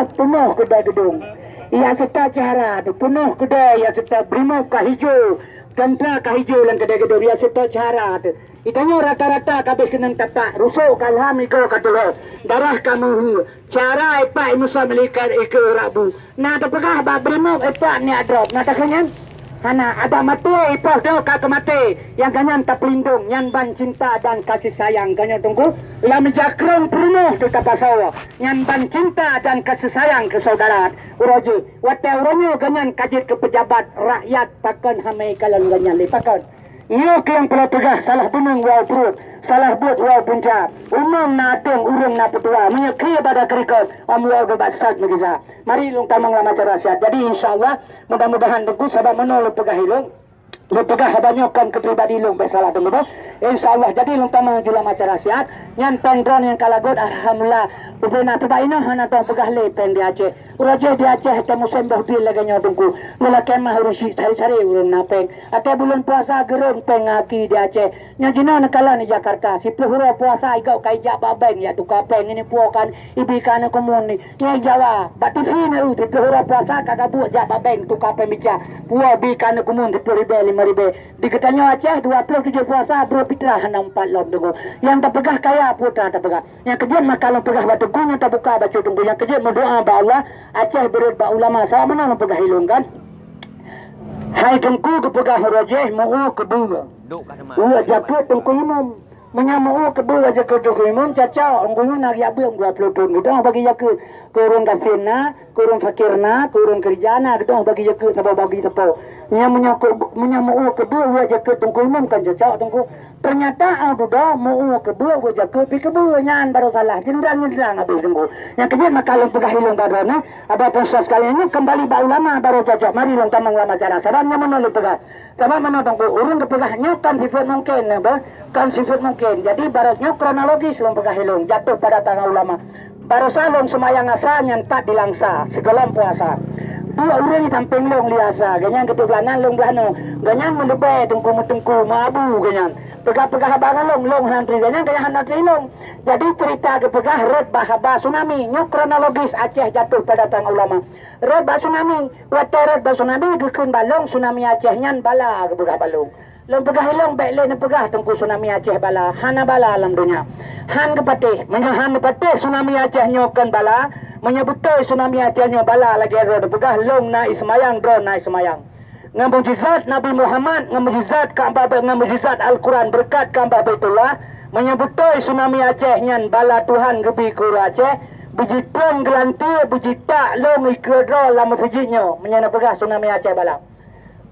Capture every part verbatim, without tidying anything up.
peunoh keudè geudong. Ia seutôt cahara teuh, peunoh keudè ia seutôt, brimop ka hijô, teuntra ka hijô lam keudè geudong, ia seutôt cahara teuh. Geutanyoe rata-rata ka abéh keunong tapak, rusok ka lham, igoe ka teuloh, darah ka meuhue, cahara ipak imusoh meulikat ikeue rabu. Na teupeugah bak brimop ipak nyak drob, na takheun nyan? Hana, adak maté ipoh droe ka keumaté, nyang geuhnyan tapeulindong, nyan ban cinta dan kasih sayang. Geutanyoe Teungku, lam jakrong peurumoh teuh tapasoe, nyan ban cinta dan kasih sayang keu syedara. Uroe jih, watèe uroe nyoe geuhnyan ka jeuet keu peujabat, rakyat pakon hana meukalon geuhnyan lé pakon. Nyoe keuh nyang peula peugah, salah beuneung woe pruet, salah buet woe punca. Umong na ateueng, ureueng na peutua. Meunyoe khie bak keurikot, ôm woe beubatsat meugisa. Mari lôn tamong lam acara siat. Jadi, insya Allah, mudah-mudahan Teungku, sabab meunoe lôn peugah ilôn, lôn peugah haba nyoe kon keu pribadi lôn, bèk salah Teungku, bah. Insya Allah, jadi lôn tamong ju lam acara siat. Nyan péng droeneuh nyang ka lagot, alhamdulillah. Ubena teuba inoe hana teuh peugah lé péng di Aceh. Uroe jih di Aceh, watèe musém boh dri lagèe nyoe Teungku, meulakèe mah ureueng syiek sari-sari ureueng na péng. Watèe buleuen puasa geureueng péng aki di Aceh. Nyoe jinoe neukalon di Jakarta, siplôh uroe puasa igoe ka ijak bak bank jak tuka péng, ini puwoe kan ibi keu aneuk kumun ni. Nyoe Jawa, bak T V na eu, siplôh uroe puasa ka gabuek jak bak bank tuka péng bica. Puwoe bi keu aneuk kumun siplôh ribèe, limöng ribèe. Di geutanyoe Aceh, dua plôh tujôh puasa, brôk fitrah hana meupat lom Teungku. Nyang tapeugah kaya, peue ta tapeugah. Nyang keujeuet maka lôn peugah bak Teungku, nyang tabuka bacut Teungku, nyang keujeuet meudoa bak Allah, Aceh beureuet bak ulama, sabab meunan lôn peugah ilôn kan. Hai Teungku geupeugah uroe jih meu-ukeue beuet. Ukeue jakeuet Teungku Imum. Meunyoe meu-ukeue beuet jakeuet Teungku Imum, cocok, Teungku Imum na geujak beuet dua plôh thôn. Geudoh bagi jakeuet keu ureueng gasien na, keu ureueng fakir na, keu ureueng keurija na, geudoh bagi jakeuet saboh bagi sapo. Meunyoe, meunyoe meu-ukeue beuet jakeuet Teungku Imum kan cocok Teungku. Teunyata 'oh dudoe meu-ukeue beuet jakeuet pih keubeue, nyan barô salah, jeundrang-jeundrang habéh Teungku. Nyang keujeuet maka lôn peugah ilôn bak droeneuh, abah peunsa sekalian nyoe keumbali bak ulama barô cocok. Mari lôn tamong lam acara. Sabab nyoe meunoe lôn peugah. Sabab meunoe Teungku, ureueng geupeugah nyoe kon sifeuet mungken, bah, kon sifeuet mungken. Jadi barô nyoe kronologis lôn peugah ilôn, jatuh pada tangan ulama. Barosa lôn seumayang asa nyan pat di Langsa, sigohlom puasa. Dua ureueng di sampéng lôn li asa, geuhnyan geutôb blah nan lôn blah nyoe. Geuhnyan meuleubèe teungku-meuteungku, meuabu geuhnyan. Peugah-peugah haba ngon lôn, lôn hana turi geuhnyan, geuhnyan hana turi lôn. Jadi ceurita geupeugah rhot bak haba tsunami. Nyoe kronologis Aceh jatuh pada tangan ulama. Rhot bak tsunami, watèe rhot bak tsunami geukheun bak lôn tsunami Aceh nyan bala geupeugah bak lôn. Lôn peugah ilôn bèk lé neupeugah Teungku tsunami Aceh bala, hana bala lam donya. Han geupatéh, meunyoe han geupatéh tsunami Aceh nyoe kon bala, meunyoe beutôi tsunami Aceh nyoe bala lagèe droe neupeugah lôn na i seumayang, droe na i seumayang. Ngon mukjizat Nabi Muhammad, ngon mukjizat Ka'bah, ngon mukjizat Al-Quran, beureukat Ka'bah Baitullah, meunyoe beutôi tsunami Aceh nyan bala Tuhan geubi keu ureueng Aceh, beujitreun geulanteue, beujitak lôn ikeue droe lam meuseujid nyoe, meunyoe neupeugah tsunami Aceh bala.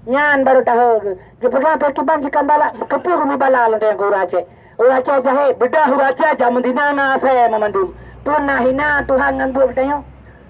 Nyan barô tahe geuh. Geupeugah pakriban jikheun bala, keupeue geumi bala lôn tanyong keu ureueng Aceh. Ureueng Aceh jahé, beudôh ureueng Aceh jak Madinah na asèe meumandum. Peue na hina Tuhan ngon buet geutanyoe?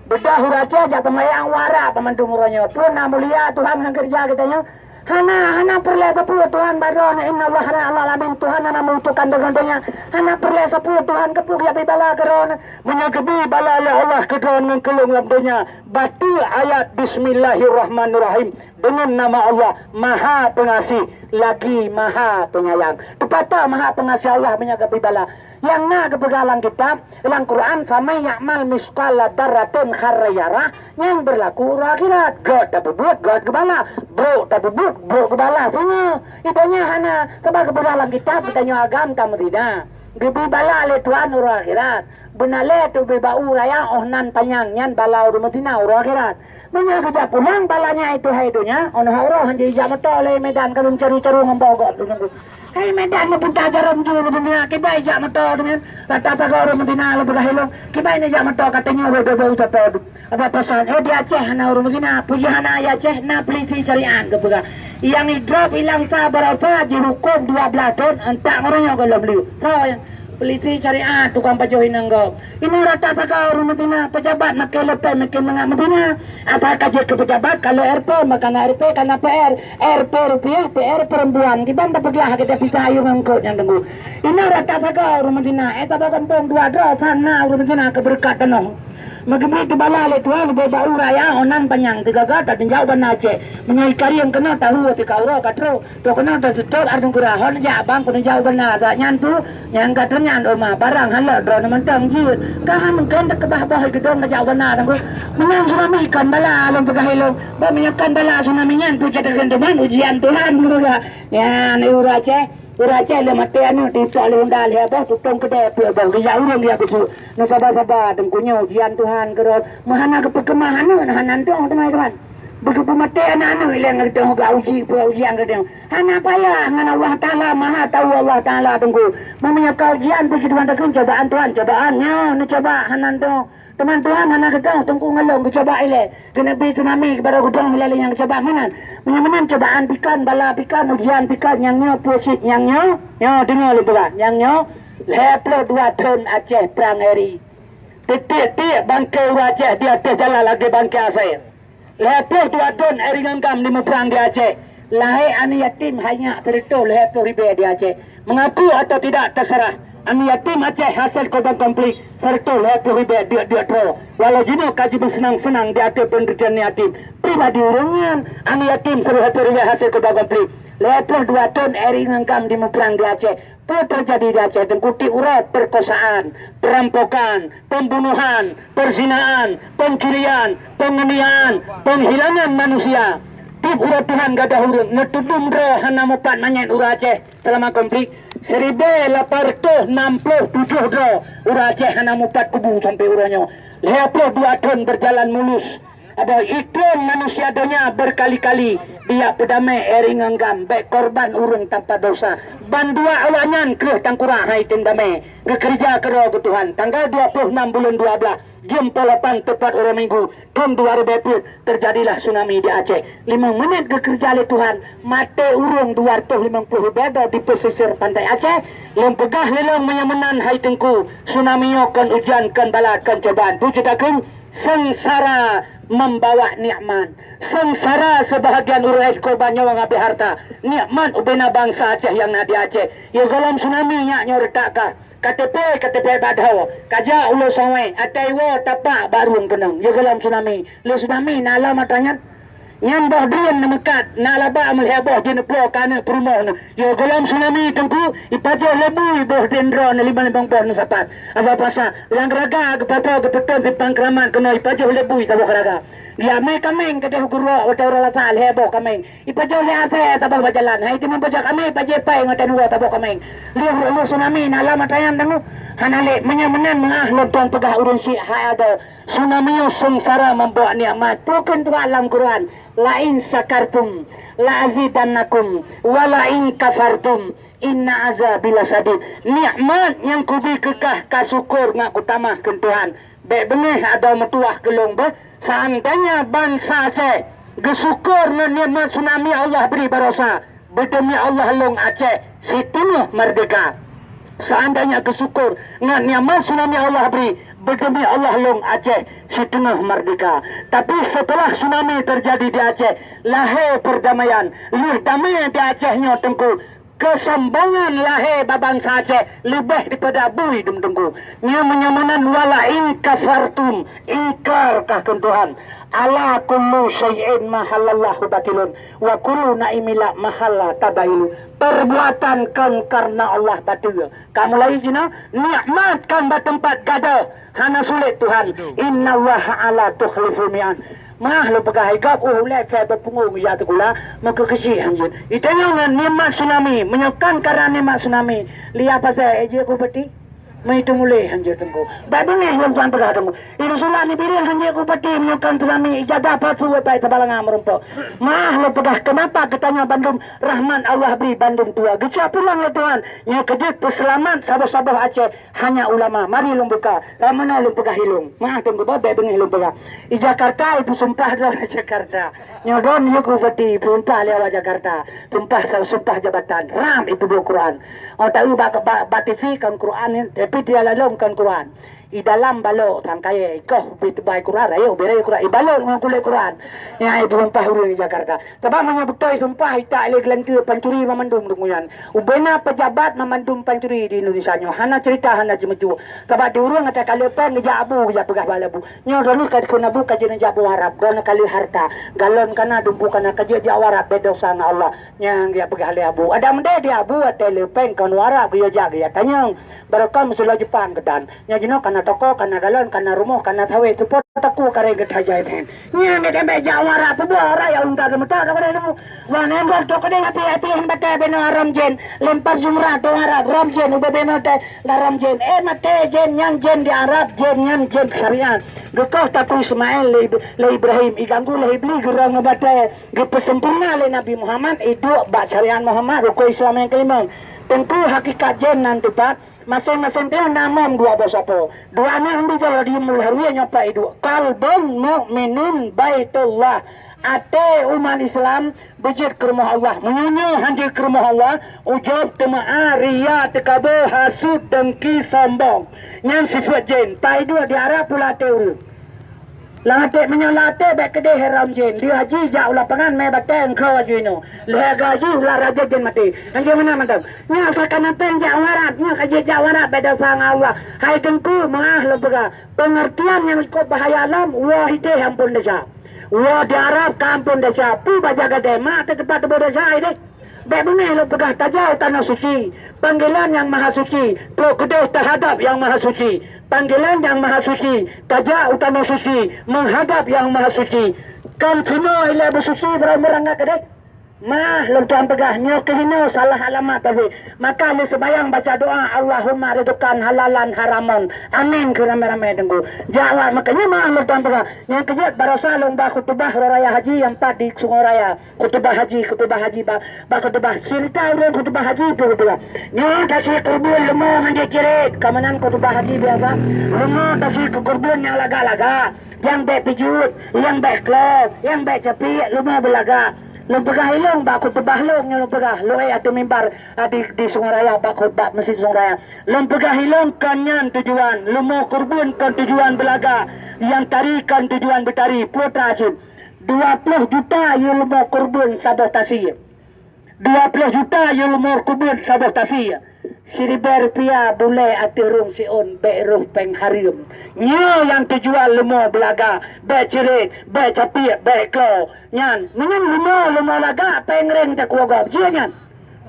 Beudôh ureueng Aceh jak seumayang u Arab meumandum uroe nyoe. Peue na mulia Tuhan ngon keureuja geutanyoe? Hana, hana peureulèe sapeue Tuhan bak droeneuh, innallaha la ilaha illa huwa, Tuhan hana meubutuhkan deungon donya. Hana peureulèe sapeue Tuhan keupeue geujak bi bala keu droeneuh. Meunyoe geubi bala lé Allah keu droeneuh ngon keu lôn lam donya, baca ayat Bismillahirrahmanirrahim. Deungon nama Allah, Maha Pengasih lagi Maha Penyayang. Teupeue Maha Pengasih Allah meunyoe geubi bala? Nyang na geupeugah lam kitab, lam Quran, "Faman ya'mal mitsqala dzarratin khairan yarah," nyang beurlaku uroe akhirat. Gèt tapeubuet, gèt geubala. Brôk tapeubuet, brôk geubala. Singoh, i donya hana, sabab geupeugah lam kitab, geutanyoe agam ka meuzina. Geubi bala lé Tuhan uroe akhirat. Beuna lé teubi bak u raya 'oh nan panyang nyan bala ureueng meuzina uroe akhirat. Meunyoe geujak pulang bala nyan i tuha i donya, 'oh noe uroe han jijak moto lé Medan ka lôn caru-caru ngon boh gob lôn nunggu. Hai Medan, meupunta jaroe meujeuet lôn meuzina, kibai jak moto deungon rata pagoe ureueng meuzina lôn peugah ilôn. Kibai neujak moto ka tanyoe lôn dua-dua utoe. Abah pesan, eh, di Aceh hana ureueng meuzina, puji hana di Aceh na peulisi syariat geupeugah. Nyang idrop ilang sa barosa jihuköm dua blaih thon, entak ngon nyoe gohlom lieu. Soe nyang Peulisi syariat tukang pajoh inong gob. Inoe rata pagoe ureueng meuzina, peujabat makai leupah makai mangat meuzina. Asai ka jeuet keu peujabat, ka lheueh R P, maka na R P, ka na P R. R P rupiah, P R perempuan. Kiban tapeugah gata pisah ayue ngon eungkôt nyang teunggu. Inoe rata pagoe ureueng meuzina. Eh, saboh gampông dua droe, sang na ureueng meuzina keu beureukat tanoh. Meugeubri teubala lé Tuhan leubeh bak uroe raya, 'oh nan panyang teugaga taneujaweueb bana Aceh. Meunyoe i karieng keunoe tahu teuka uroe ka trok, trok keunoe tatutôb ardung keurah. Hon jak bang keuneuk jaweueb bana, gak nyan peue nyang ka teunyan, oma barang hana droeneuh mantong jeuet. Ka han mungken teukeubah boh i geudong tajaweueb bana teungku. Meunan tsunami kon bala lôn peugah ilôn. Bah meunyoe kon bala tsunami nyan, peue cit takheun teuma ujian Tuhan meunurot. Nyan uroe Aceh. Ureueng Aceh lé maté aneuk, teutok lé honda lhèe boh, tutong keudè peuet boh, geujak ureueng geujak beusut. Neusaba-saba teungku, nyoe ujian Tuhan keudroe. Meuhana geupeukeumah aneuk, hana nantong teuma, teman. Beugeupeue maté aneuk-aneuk ilèe ngon geutanyoe, geuuji, peu ujian geutanyoe. Hana payah ngon Allah Taala, Maha Tahu Allah Taala teungku. Meunyoe ka ujian, peue cit Tuhan takheun, cobaan Tuhan, cobaan nyoe neucoba, hana nantong. Teuma Tuhan hana geutôh teungku ngon lôn geucoba ilèe. Geuneubri tsunami keubara geudong ilèe nyang geucoba meunan. Meunyoe meunan cobaan pih kon, bala pih kon, ujian pih kon, nyang nyoe peue cit nyang nyoe. Nyoe deungö lôn peugah, nyang nyoe lhèe ploh dua thon Aceh prang eri. Tiek-tiek bangke ureueng Aceh di ateueh jalan lagèe bangke asèe. Lhèe ploh dua thon eri ngon GAM di muprang di Aceh. Lahé aneuk yatim hai nyak seureutôh lhèe ploh ribèe di Aceh. Mengaku atau tidak, terserah. Aneuk yatim Aceh hasé korban konflik seureutôh lhèe ploh ribèe deuek-deuek troe. Walau jinoe ka jimeuseunang-seunang di ateueh peunderiteuen yatim. Pribadi ureueng nyan, aneuk yatim seureutôh lhèe ploh ribèe hasé korban konflik. Lhèe ploh dua thon eri ngon GAM di muprang di Aceh. Peue teujadi di Aceh teungku? Tiep uroe perkosaan, perampokan, pembunuhan, perzinaan, pencurian, penganiayaan, penghilangan manusia. Tiep uroe Tuhan gadôh ureueng neutudum droe hana mupat manyét ureueng Aceh selama konflik. Siribèe lapan reutôh nam ploh tujoh droe ureueng Aceh hana mupat kubu sampoe uroe nyoe. Lhèe ploh dua thon berjalan mulus. Adak iklon manusia donya berkali-kali dijak peudamé eri ngon GAM, bèk korban ureueng tanpa dosa. Bandua awaknyan kreueh tangkura hai tem damé, geukeureuja keudroe keu Tuhan. Tanggal dua ploh nam buleuen dua blaih, jeuem peuet lapan teupat uroe Minggu, thon dua ribèe peuet, teujadilah tsunami di Aceh. Limong minét geukeureuja lé Tuhan, maté ureueng dua reutôh limong ploh ribèe droe di pesisir pantai Aceh. Lôn peugah lé lôn meunyoe meunan hai teungku, tsunami nyoe kon ujian, kon bala, kon cobaan. Peue cit takheun? Seungsara membawa nikmat. Seungsara sebahagian ureueng Aceh korban nyawa ngon abéh harta. Nikmat ubena bansa Aceh nyang na di Aceh. Yôh gohlom tsunami nyak nyoe reutak kah. K T P, K T P bak dhoe. Kajak ulo sawét, atai woe tapak bak rueng keunong. Yôh gohlom tsunami. Lé tsunami na lom atra nyan. Nyan boh drien neumeukat, na laba meulhèe boh jeuet neubloe keu aneuk peurumoh nyoe. Yôh gohlom tsunami teungku, ipajoh lé bui boh drien droeneuh limong-limong boh neusapat. Aba pasa, lam raga geupasoe geupeuton simpang keuramat keunoe ipajoh lé bui saboh raga. Geujak mè kaméng keudéh u geurok watèe uroe Lasa lhèe boh kaméng. Ipajoh lé asèe saboh bak jalan. Hai teuma pajoh kaméng, pajoh pèng watèe neuwoe saboh kaméng. Lheueh, lheueh tsunami na lom atra nyan teungku. Hana lé, meunyoe meunan meuah lôn tuan peugah ureueng syiek hai adoe. Tsunami nyoe seungsara membawa nikmat. Peue kheun Tuhan lam Quran, "La in syakartum la azidannakum, wa la in kafartum inna azabi lasyadid." Nikmat nyang kubri keu kah ka syukur ngat kutamah, kheun Tuhan. Bèk beungéh adoe meutuwah keu lôn beuh. Seandainya bansa Aceh geusyukur ngon nikmat tsunami Allah bri baroesa, beudeumi Allah lôn Aceh siteungoh merdeka. Seandainya geusyukur ngon nikmat tsunami Allah bri, beudeumi Allah lôn Aceh siteungoh merdeka. Tapi setelah tsunami terjadi di Aceh, lahé perdamaian. Lheueh damé di Aceh nyoe teungku, keusombongan lahé bak bansa Aceh leubeh dipada bui dum teungku. Nyoe meunyoe meunan, "Wa la in kafartum," ingkar kah kheun Tuhan. "Ala kullu syai'in mahallallahu batilun, wa kullu na'imila mahalla tabailu." Perbuatan kon karena Allah bateue. Ka mulai jinoe, nikmat kon bak teumpat gadôh, hana sulet Tuhan. Betul. "Innallaha la yukhliful mi'ad." Mah lôn peugah hai gob, uh, ulèe fai beupungo meujak sikula, meukeukeuchik hanjeuet. Itanyong ngon nikmat tsunami, meunyoe kon karena nikmat tsunami, liya pasai, eh, jeuet ku peuti? Meuitu muleh hanjeuet teungku. Bak beungéh lôn tuan peugah teungku. Di Rasulullah ni bireng hanjeuet ku peuti meunyoe kon tsunami, ijazah palsu, eh, pai sabalanga meurumpok. Mah lôn peugah, keunapa geutanyoe bandum rahmat Allah bri bandum tuha? Geucok pulang lé Tuhan, nyoe keujeuet peuseulamat saboh-saboh Aceh. Hanya ulama, mari lôn buka. Lam meunoe lôn peugah ilôn. Meu'ah teungku, bèk beungéh lôn peugah. I Jakarta, ipeusumpah droe Jakarta. Nyoe droe yue ku peuti, ipeusumpah lé awak Jakarta. Sumpah, sumpah jabatan. Ram ipeuduek Quran. Oh, taeu bak, bak, bak T V kon Quran nyan, tapi di dalam kon Quran. I dalam balok sang kayèe, i koh ubé teubai Quran, rayeuk ubé rayeuk Quran, i balok ngon kulét Quran. Nyan i peusumpah ureueng di Jakarta. Sabab meunyoe beutôi sumpah, itak lé geulanteue pancuri banmandum deungon nyan. Ubé na pejabat banmandum pancuri di Indonesia nyoe. Hana cerita, hana ceumeucue. Sabab di ureueng ata ka lheueh péng geujak abu, geujak peugah bak abu. Nyoe droeneuh ka dikheun abu ka jeuet neujak boh Arab, droeneuh ka lheueh harta. Galon ka na, dumpeue ka na, ka jeuet jak u Arab, bèk desya ngon Allah. Nyang geujak peugah lé abu. Adak meudeh di abu, watèe lheueh péng kon u Arab, geuyue jak geujak tanyong. Barokon meusiloe Jepang keudan. Nyan jinoe ka na toko, ka na galon, ka na rumoh, ka na sawét, seupôt takue kareng geuthajai nyan. Nyan geutanyoe jak u Arab, peubuet orang nyang unta geumeutak daripada ilmu. Wah, nembok toko deh api-api yang batai beno haram jin. Lempar jumrah tu Arab, ram jin, ubé beno tai la ram jin. Eh, maté jin, nyan jin di Arab, jin nyan jin syariat. Geukoh tatu Ismail lé, lé Ibrahim, iganggu lé Iblis, geurong ngon batai. Geupeusempurna lé Nabi Muhammad, iduek bak syariat Muhammad, rukon Islam nyang keulima. Teungku, hakikat jin nan teupat, maséng-maséng teuh na mom dua boh sapo. Dua aneuk Nabi Ibrahim Al-Harwi nyoe pat iduek. Qalbun mu'minun baitullah. Até umat Islam beujeuet keu rumoh Allah. Meunyoe nyoe han jeuet keu rumoh Allah, ujub, teumeu'ah, riya, teukaboe, hasut, dengki, sombong. Nyan sifeuet jén. Pat iduek di Arab pula até ureueng. Lam até, meunyoe lam até bèk keudeh haram jén. Lheueh haji jak u lapangan mè batèe eungkho aju inoe. Lheueh gaji ular raja jén maté. Anjing meunan mantong. Nyoe seakan-akan jak u Arab, nyoe ka jeuet jak u Arab bèk desya ngon Allah. Hai Teungku, meu'ah lôn peugah, peungeurtian nyang cukôp bahaya lom, woe ideh amphon desya. Woe di Arab ka amphon desya, peue bak jak gadèh, mak teuh teumpat teuboh desya ideh. Bèk beungèh lôn peugah tajak u tanoh suci, panggilan Nyang Mahasuci, trok keudeh teuhadap Nyang Mahasuci. Panggilan Nyang Mahasuci, tajak u tanoh suci, meuhadap Nyang Mahasuci. Kon sinoe ilèe beusuci barô meurangkat keudeh. Mah lôn tuan peugah, nyoe keuh inoe salah alamat tadi. Maka lheueh seumayang baca doa, Allahumma rizqan halalan haraman. Amin keu ramè-ramè Teungku. Jak awak, makajih mah lôn tuan peugah. Nyang keujeuet barosa lôn ba khutubah uroe raya haji nyang pat di Sungai Raya. Khutubah haji, khutubah haji ba, ba khutubah. Cerita ureueng khutubah haji tu khutubah. Nyoe tasi keureubeuen leumo ngon jeuet cirét. Ka meunan khutubah haji biasa. Leumo tasi keureubeuen nyang lagak-lagak. Nyang bèk pijuet, nyang bèk klo, nyang bèk capiek, leumo beulagak. Lôn peugah ilong bak khutubah lôn nyoe lôn peugah. Lôn éh ateueh mimbar, a, di, di Sungai Raya, bak khutbah Meuseujid Sungai Raya. Lôn peugah ilong kon nyan tujuan. Leumo keureubeuen kon tujuan beulagak. Nyang tari kon tujuan beutari. Peue teuma cit? Dua ploh juta yue leumo keureubeuen saboh tasi. Dua ploh juta yue leumo keureubeuen saboh tasi. Siribèe rupiah bulèe ateueh rhueng siôn bèk rôh péng hareuem. Nyoe nyang tujuan leumo beulagak, bèk cirét, bèk capiek, bèk klo. Nyan, meunyoe leumo, leumo lagak, péng rheng takue gob. Jeuet nyan.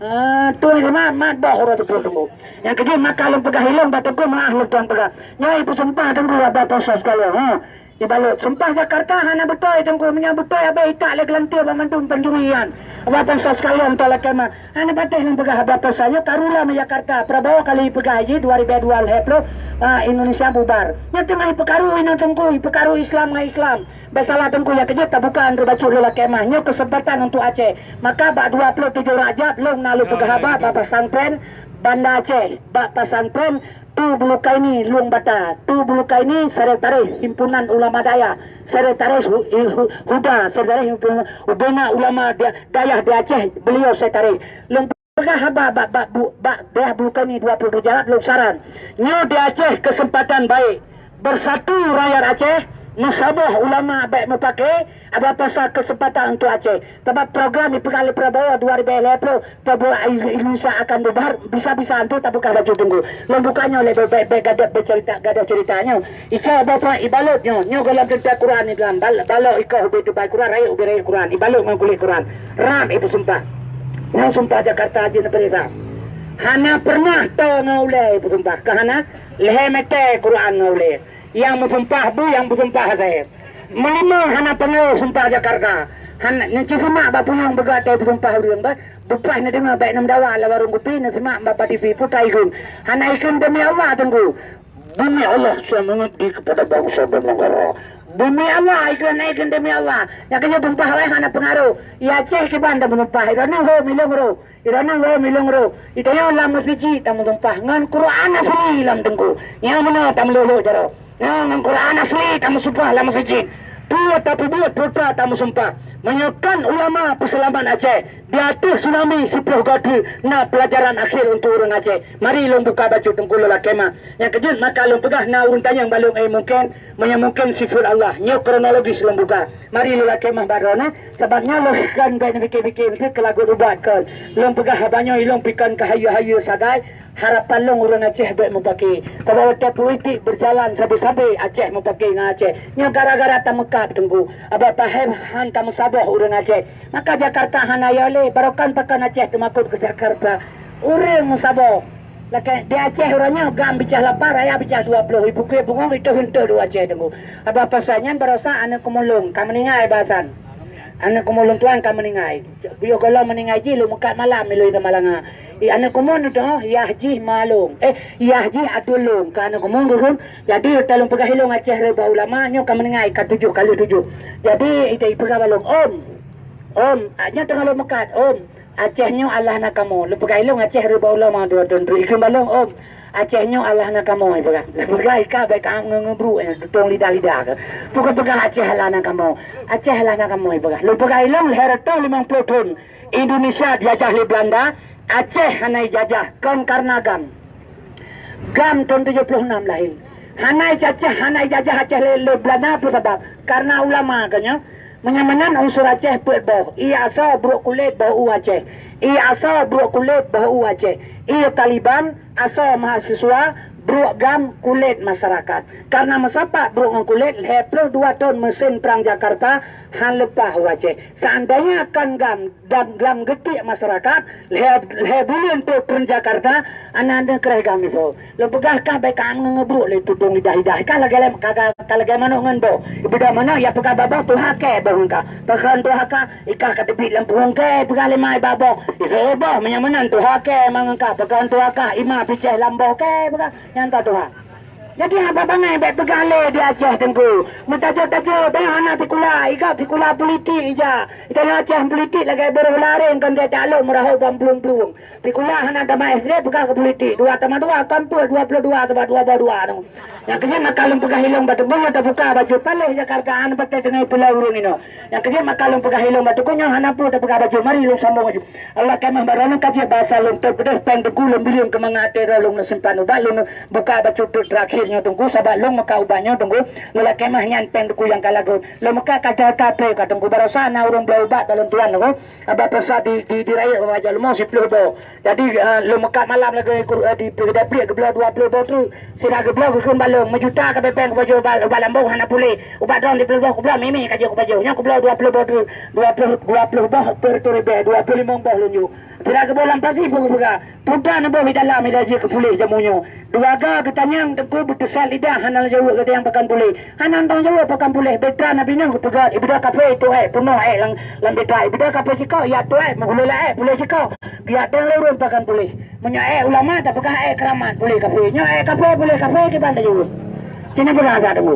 Ah, tueng mat, mat boh uroe teupeu teumbu. Nyang keujeuet maka lôn peugah ilong bak Teungku, meu'ah lôn tuan peugah. Nyoe ipeusumpah Teungku, abah poh soe sekalian, ha. Ibalot sumpah Jakarta hana beutôi Teungku, meunyoe beutôi abéh itak lé geulanteue banmandum pancuri nyan. Abah poh soe sekalian, toh lakèe mah. Hana patéh lôn peugah abah poh soe, nyoe karu lam Jakarta. Prabowo kali ipeugah jih dua ribèe dua lhèe ploh, ah, Indonesia bubar. Nyoe teuma ipeukaru inoe Teungku, ipeukaru Islam ngon Islam. Bèk salah Teungku, nyang keujeuet tabuka Andrew bacut lé lakèe mah. Nyoe keuseumpatan untuk Aceh. Maka bak dua ploh tujoh Rajab lôn na lôn peugah haba bak pesantren Banda Aceh, bak pesantren Tu Bulukaini Lueng Bata. Tu Bulukaini sekretaris himpunan ulama dayah, sekretaris hu-, hu-, huda, sekretaris himpunan ubena ulama da-, dayah di Aceh, beliau sekretaris. Lôn peugah haba bak, bak, bu-, bak dayah Bulukaini dua ploh dua Rajab lôn saran. Nyoe di Aceh keuseumpatan baik. Beusatu rakyat Aceh, meusaboh ulama bèk meupaké, abah poh soe keuseumpatan untuk Aceh. Sabab program ipeugah lé Prabowo dua ribèe lhèe ploh, Prabowo Indonesia akan bubar, bisa-bisa antu tabuka bacut Teungku. Lôn buka nyoe lé bèk, bèk, bèk gadôh beucerita, gadôh cerita nyoe. Ica boh pat ibalot nyoe, nyoe gohlom teuntèe Quran di dalam. Bal-, balok ikoh ubé teubai Quran, rayeuk ubé rayeuk Quran, ibalot ngon kulét Quran. Ram ipeusumpah. Nyoe sumpah Jakarta jeuet neupeurintah. Hana peureunah toe ngon ulèe ipeusumpah. Ka hana? Lhèe mètè Quran ngon ulèe. Nyang meusumpah bu, nyang meusumpah asèe. Meulimong hana peungaroh sumpah Jakarta. Hana, neusimak bak punyueng beugah teuh peusumpah ureueng bah. Bukon neudeungoe bèk neumeudawa lam warong kupi, neusimak bak, bak T V, peue ka ikheun. Hana ikheun demi Allah Teungku. Demi Allah, saya mengabdi kepada bangsa dan negara. Demi Allah, ikheun, ikheun demi Allah. Nyang keujeuet sumpah laén hana peungaroh. I Aceh kiban tameusumpah. Droeneuh ho milong roh. Droeneuh ho milong roh. Geutanyoe lam meuseujid tameusumpah ngon Quran asli lam Teungku. Nyang meunoe tameulôh-lôh jaroe. Nyoe ngon Quran asli tameusumpah lam meuseujid. Peue tapeubuet peue tameusumpah. Meunyoe kon ulama peuseulamat Aceh, di ateueh tsunami siplôh goe treuk na peulajaran akhé untuk ureuëng Aceh. Mari lôn buka bacut Teungku lôn lakée mah. Nyang keujeuet maka lôn peugah na ureuëng tanyong bak lôn, eh, mungken, meunyoe mungken sifeut Allah. Nyoe kronologis lôn buka. Mari lôn lakée mah bak droeneuh, sabab nyoe lôn kon bék neupike-pike meusti keu lagot ubat kon. Lôn peugah haba nyoe ilôn pikon keu hayeue-hayeue sagai, harapan lôn ureuëng Aceh bék mupake. Sabab watée politik beujalan sabe-sabe Aceh mupake ngon Aceh. Nyoe gara-gara tameukab Teungku. Abah Tahem han tameusaboh ureuëng Aceh. Maka Jakarta hana yo lé, barokon pakon Aceh teumakot keu Jakarta. Ureuëng meusaboh. Lakée di Aceh uroe nyoe GAM bicah lapan, raya bicah dua ploh, ipukée bungong itu heunteuh di Aceh Teungku. Abah pasai nyan barosa aneuëk keumulông ka meuninggai basan. Aneuëk keumulông tuan ka meuninggai. Buyôh gohlom meuninggai jih lôn meukat malam ilui Samalanga. I aneuëk keumulông tu, yah jih malông. Eh, yah jih atulông ka aneuëk keumulông geuhun. Jadi talông peugah ilông Aceh reuba ulama nyoe ka meuninggai ka tujoh kali tujoh. Jadi ita ipeugah balông, "Om, om, nyoe teungoh lôn meukat, om. Aceh nyoe Allah na kamoe." Lôn peugah ilông Aceh reuba ulama dua thon tu. Ikheun balông, "Om, Aceh nyoe Allah na kamoe," ipeugah. Lôn peugah ika bék ka ngeubruek tutong lidah-lidah ke. Bukan peugah Aceh Allah na kamoe. Aceh Allah na kamoe ipeugah. Lôn peugah ilông lhée reutôh limong ploh thon Indonesia dijajah lé Belanda, Aceh hana ijajah kon karena GAM. GAM thon tujoh ploh nam lahé. Hana icacah, hana ijajah Aceh lé, lé Belanda peue sabab? Karena ulama ka nyoe. Meunyoe meunan unsur Aceh peuet boh, ie asoe bruek kulét boh u Aceh, ie asoe bruek kulét boh u Aceh, ie Taliban asoe mahasiswa bruek GAM kulét masyarakat. Karena meusapat bruek ngon kulét lhée ploh dua thon meusén prang Jakarta han leupah u Aceh. Seandainya kon GAM dan lam geutiek masyarakat, lhée, lhée buleuen trok treun Jakarta, aneuk-aneuk kreh GAM ipo. Lôn peugah kah bék ka ngeubruek lé tutong lidah-lidah. Kah lagée lem, ka, ka, ka lagée manok ngon boh. Beda manok ya peugah bak boh tuha kée boh ngon kah. Pakon tuha kah, ikah ka teubiet lam puhong kée peugah lé mai bak boh. Ihe boh meunyoe meunan tuha kée mangon kah. Pakon tuha kah, ima picéh lam boh kée peugah. Nyan ka tuha. Jadi haba bangai bék peugah lé di Aceh Teungku. Meutajok-tajok bék hana sikula, igab sikula politik ija. Ita nyoe Aceh politik lagée beureuh lareng kon gét taklok meurahot bak plueng-plueng. Sikula hana tamat S D peugah keu politik. Dua tamah dua kon peue dua ploh dua sabab dua boh dua tu. Nyang keujeuet maka lôn peugah ilông bak teubong tabuka baju paléh Jakarta hana patéh teungoh pulo ureuëng inoe. Nyang keujeuet maka lôn peugah ilông bak teungku nyoe hana peue tapeugah baju mari lôn sambông baju. Allah kemah bak droeneuh ka jeuet basa lôn teupeudeuh péng teungku lôn bileueng keumangat até droe lôn neusimpan ubat lôn buka bacut teuk terakhir nyoe teungku sabab lôn meuka ubat nyoe teungku lôn lakée mah nyan péng teungku nyang ka lagot lôn meuka ka jauh ka trép ka teungku barosa na ureuëng bloe ubat bak lôn tuan teungku abah peurasa di di di rayeuk bak Raja Leumo siplôh boh. Jadi eh, lôn meuka malam lagée kur eh, di Peugeudai Pliek geubloe dua ploh boh treuk sira geubloe geukheun bak lôn meujuta ka péng kupajoh ubat ubat lambông hana puléh ubat droe di ploh boh kubloe mimi ka jeuet kupajoh nyoe kubloe dua ploh boh treuk dua ploh dua ploh boh per tu ribée dua ploh limong boh lôn jok. Sira geuboh lam pasi peue geupeugah. Peue na boh di dalam ida jeuet keu puléh jameun nyoe. Dua ga geutanyong teungku beuteusan lidah hana lôn jaweueb geutanyong pakon puléh. Hana lôn jaweueb pakon puléh. Bitra na binéh geupeugah ibida kaphé tuek peunoh ék lam lam bitra. Ibida kaphé sikok ya tuek meuhulé laék puléh sikok. Biak dong lôn pakon puléh. Meunyoe ék ulama tapeugah ék keuramat puléh kaphé. Nyoe ék kaphé puléh kaphé kiban tajaweueb. Sini peugah agak teungku.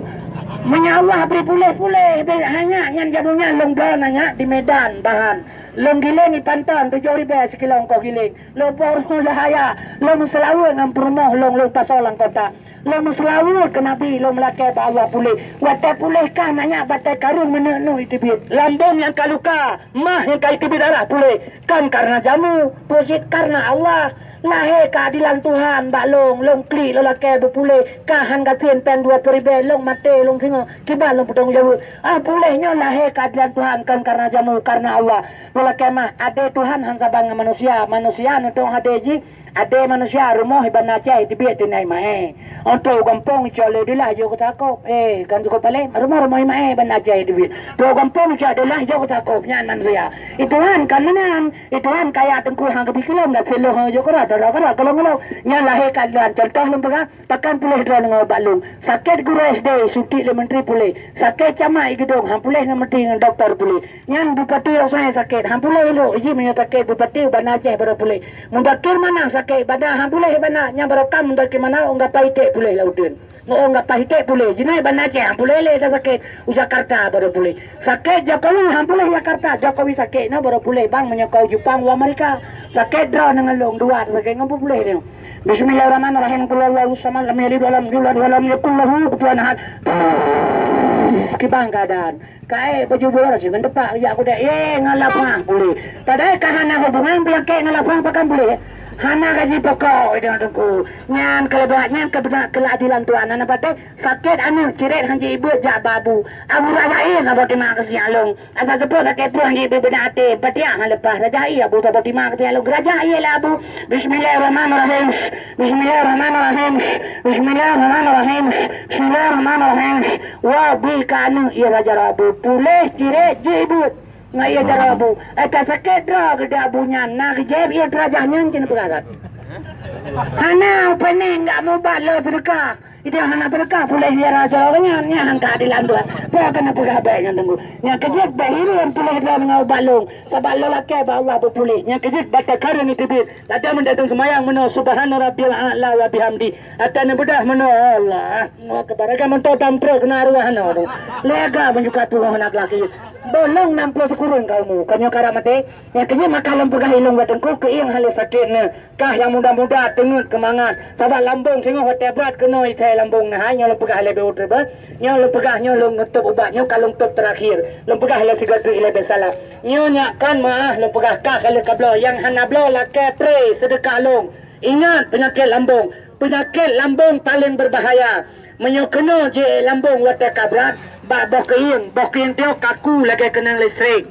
Meunyoe Allah bri puléh puléh hanya nyan jameun nyan lôn bloe nanya di Medan bahan. Lôn giléng ipanton tujoh ribée sikilo ongkoh giléng. Lôn poh rumoh Yahaya, lôn meuseulaweuet ngon peurumoh lôn, lôn pasoe lam kota. Lôn meuseulaweuet keu Nabi, lôn meulakée bak Allah puléh. Watée puléh kah na nyak batée kareueng meuneuk-neuk iteubiet. Lambông nyang ka luka, mah nyang ka iteubiet darah puléh. Kon kareuna jameun, peue cit kareuna Allah. Lahé keuadilan Tuhan bak lôn, lôn klik lôn lakée beupuléh. Kah han gasien péng dua ploh ribée, lôn maté lôn singoh. Kiban lôn peutanggung jaweueb. Ah, puléh nyoe lahé keuadilan Tuhan kon kareuna jameun, kareuna Allah. Lôn lakée mah, adé Tuhan han saban ngon manusia. Manusia neutôh adé jih, Adé manusia rumoh iban Aceh iteubiet tinai maé. Ôh trok gampông icok lé dilah jok keu takôb. Eh, kan cukup paléh, rumoh-rumoh imaé iban Aceh iteubiet. Trok gampông icok dilah jok keu takôb nyan manusia. I Tuhan kan meunan. I Tuhan kaya teungku hang geubi keulom dak piloh hang jok keura, keura, keura, keulong-keulong. Nyan lahé kan lôn contoh lôn peugah, pakon puléh droe ngon ubat lôn. Sakét guru S D suntik lé menteri puléh. Sakét camat i geudong hang puléh ngon menteri ngon doktor puléh. Nyan bupati Aceh sakét, han puléh ilok, iji meunyoe sakét bupati u Banda Aceh baru puléh. Mudakir mana sakét, Banda han puléh Banda, nyan baru kam mudakir mana ong gapai iték puléh lam uteuen. Ngon ong gapai iték puléh, jinoe Banda Aceh han puléh lé dah sakét, u Jakarta baru puléh. Sakét Jokowi han puléh Jakarta, Jokowi sakét nyoe baru puléh bang meunyoe kau Jepang u Amerika. Sakét droe ngon lôn dua sakét ngon puléh nyoe. Bismillahirrahmanirrahim. Qul huwallahu samad, lam yalid wa lam yulad wa lam yakul lahu kufuwan ahad. Kiban keadaan. Kaék baju beuroh si meutepak jak kudek. Ye, ngon lapang puléh. Padahai ka hana hubungan peunyakét ngon lapang pakan puléh. Hana gaji pokok itu teungku. Nyan keuleubah nyan keubeuna keuladilan Tuhan. Hana patéh sakét aneuk cirét hanjeuet ibeut jak bak abu. Abu raya saboh tima keusiang lông. Asai seupôt lakée preh hanjeuet ibeut beunak até. Patiah han leupah raja ié abu saboh tima keusiang lông. Raja ié lé abu. Bismillahirrahmanirrahim. Bismillahirrahmanirrahim. Bismillahirrahmanirrahim. Bismillahirrahmanirrahim. Wa bi ka aneuk ié raja abu puléh cirét jeuet ibeut ngon ié raja abu. Éta sakét droe geude abu nyan na geujép ié raja nyan cit neupeugah that. Hana upéneng gak mubat lé seudeukah. Itu hana seudeukah puléh ié raja nyan nyan ka dilanduan. Peue keuneuk peugah bék nyan teungku. Nyang keujeuet bék hireuen puléh droe ngon ubat lông. Sabab lôn lakée bak Allah beupuléh. Nyang keujeuet bak takareueng teubiet. Lada meudatang seumayang meunoe subhana rabbiyal a'la wa bihamdi. Ata neubeudôh meunoe Allah. Allahu akbar. Agak meuntô dam trok keuneuk arwah hana tu. Lé agak meunyoe ka tuha hana geulaki. Bolong nam ploh sikureueng ka umu. Ka nyoe karap maté. Nyang keujeuet maka lôn peugah ilong bak teungku keuieng hale sakét nyoe. Kah nyang muda-muda teungeut keumangat. Sabab lambong singoh watée brat keunoe ithai lambong nyoe hai nyoe lôn peugah lé beuet rebah. Nyoe lôn peugah nyoe lôn neutôb ubat nyoe ka lôn tôb teurakhir. Lôn peugah lé sigoe teuk ilée beusalah. Nyoe nyak kan meu'ah lôn peugah kah ka lheueh kabloe nyang hana bloe lakée pré seudeukah lông. Ingat peunyakét lambong. Peunyakét lambong paleng beubahaya. Meunyoe keunoe jeuet lambong watée ka brat, bak boh keuieng, boh keuieng tioh kaku lagée keunong listrik.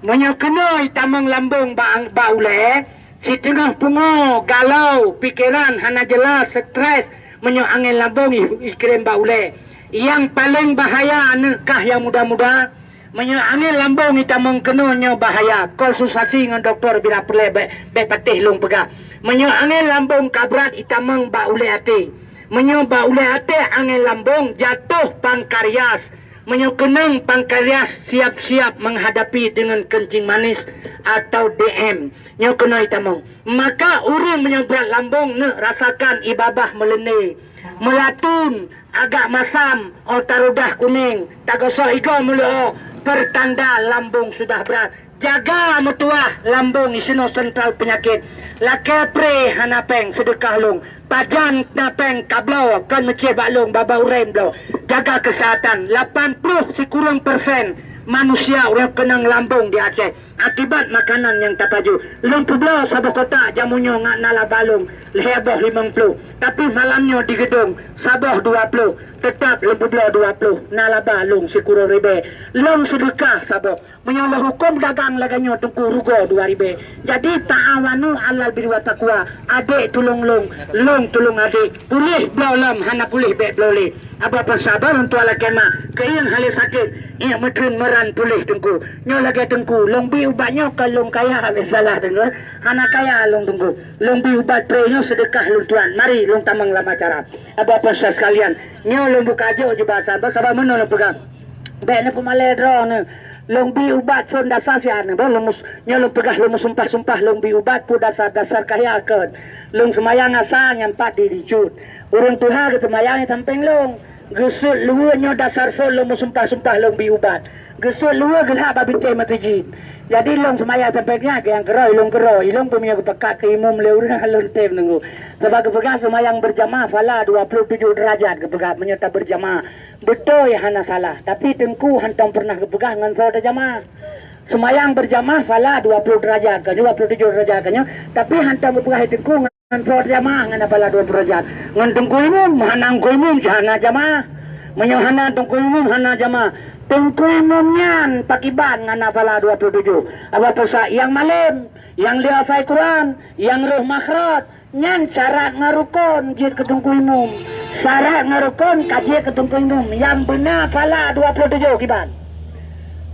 Meunyoe keunoe itamong lambong bak, bak ulée, siteungoh pungo, galau, pikeran hana jeulaih, stres, meunyoe angén lambong i, ikirém bak ulée. Nyang paleng bahaya aneuk kah nyang muda-muda, meunyoe angén lambong itamong keunoe nyoe bahaya, konsultasi ngon dokto bila peureulée bék, bék patéh lông peugah. Meunyoe angén lambong ka brat itamong bak ulée até. Meunyoe bak ulée até angén lambong jatoh pankarias. Meunyoe keunong pankarias siap-siap menghadapi dengan kencing manis atau D M. Nyoe keunoe itamong. Maka ureuëng meunyoe brat lambong neuk rasakan ié babah meuleundé, meulatun, agak masam, óh tarudah kunéng, tagosok igoe meuleuoh, pertanda lambong sudah brat. Jaga meutuwah lambong isinoe sentral peunyakét. Lakée pré hana péng seudeukah lông. Pajan na péng kabloe kon meucéh bak lông baba ureuëng bloe. Jaga keuseuhatan. Lapan ploh sikureueng persen manusia ureuëng keunong lambong di Aceh. Akibat makanan nyang tapajoh. Lôn peubloe saboh kotak jamu nyoe ngat na laba lông lhée boh limong ploh. Tapi malam nyoe di geudong saboh dua ploh. Teutap lôn peubloe dua ploh. Na laba lông sikureueng ribée. Lông seudeukah saboh. Meunyoe lôn huköm dagang lagée nyoe teungku rugoe dua ribée. Jadi ta'awanu 'alal birri wa taqwa. Adék tulông lông, lông tulông adék. Puléh bloe lom hana puléh bék bloe lé. Aba peusabar untuk lakée ma. Keuieng hale sakét, ié meutreun meuran puléh teungku. Nyoe lagée teungku, lông bi ubat nyoe kon lông kaya habéh salah teungku. Hana kaya lông teungku. Lông bi ubat pré nyoe seudeukah lông tuan. Mari lông tamong lam acara. Aba peusabar sekalian, nyoe lông buka jok jubah sabar, sabar meunoe lông peugah. Bék neupeumalée droeneuh. Lông bi ubat phon dasar siat nyoe, boh lông mus-, nyoe lông peugah lông meusumpah-sumpah lông bi ubat peue dasar-dasar kaya kön. Lông seumayang asa nyang pat di dicut. Ureuëng tuha geuseumayang di sampéng lông. Geusut luweue nyoe dasar phon lông meusumpah-sumpah lông bi ubat. Geusut luweue geulhak bak bintéh meuseujid. Jadi lông seumayang sampéng nyan nyang keurôi lông keurôi, ilông peue meunyoe geupakat keu imum lé ureuëng lôn tem nunggu. Sabab geupeugah seumayang beurjamaah phala dua ploh tujoh deurajat geupeugah meunyoe tabeurjamaah. Beutôi hana salah, tapi teungku hantom peureunah geupeugah ngon soe tajamaah. Seumayang beurjamaah phala dua ploh deurajat ka nyoe, dua ploh tujoh deurajat ka nyoe, tapi hantom geupeugah teungku ngon soe tajamaah ngon phala dua ploh deurajat. Ngon teungku imum, hana teungku imum hana jamaah. Meunyoe hana teungku imum hana jamaah, teungku imum nyan pakiban ngon phala dua ploh tujoh. Aba peusa nyang malém, nyang lheueh hafai Quran, nyang roh makhraj, nyan syarat ngon rukon jeuet keu teungku imum. Syarat ngon rukon ka jeuet keu teungku imum. Nyang beuna phala dua ploh tujoh kiban.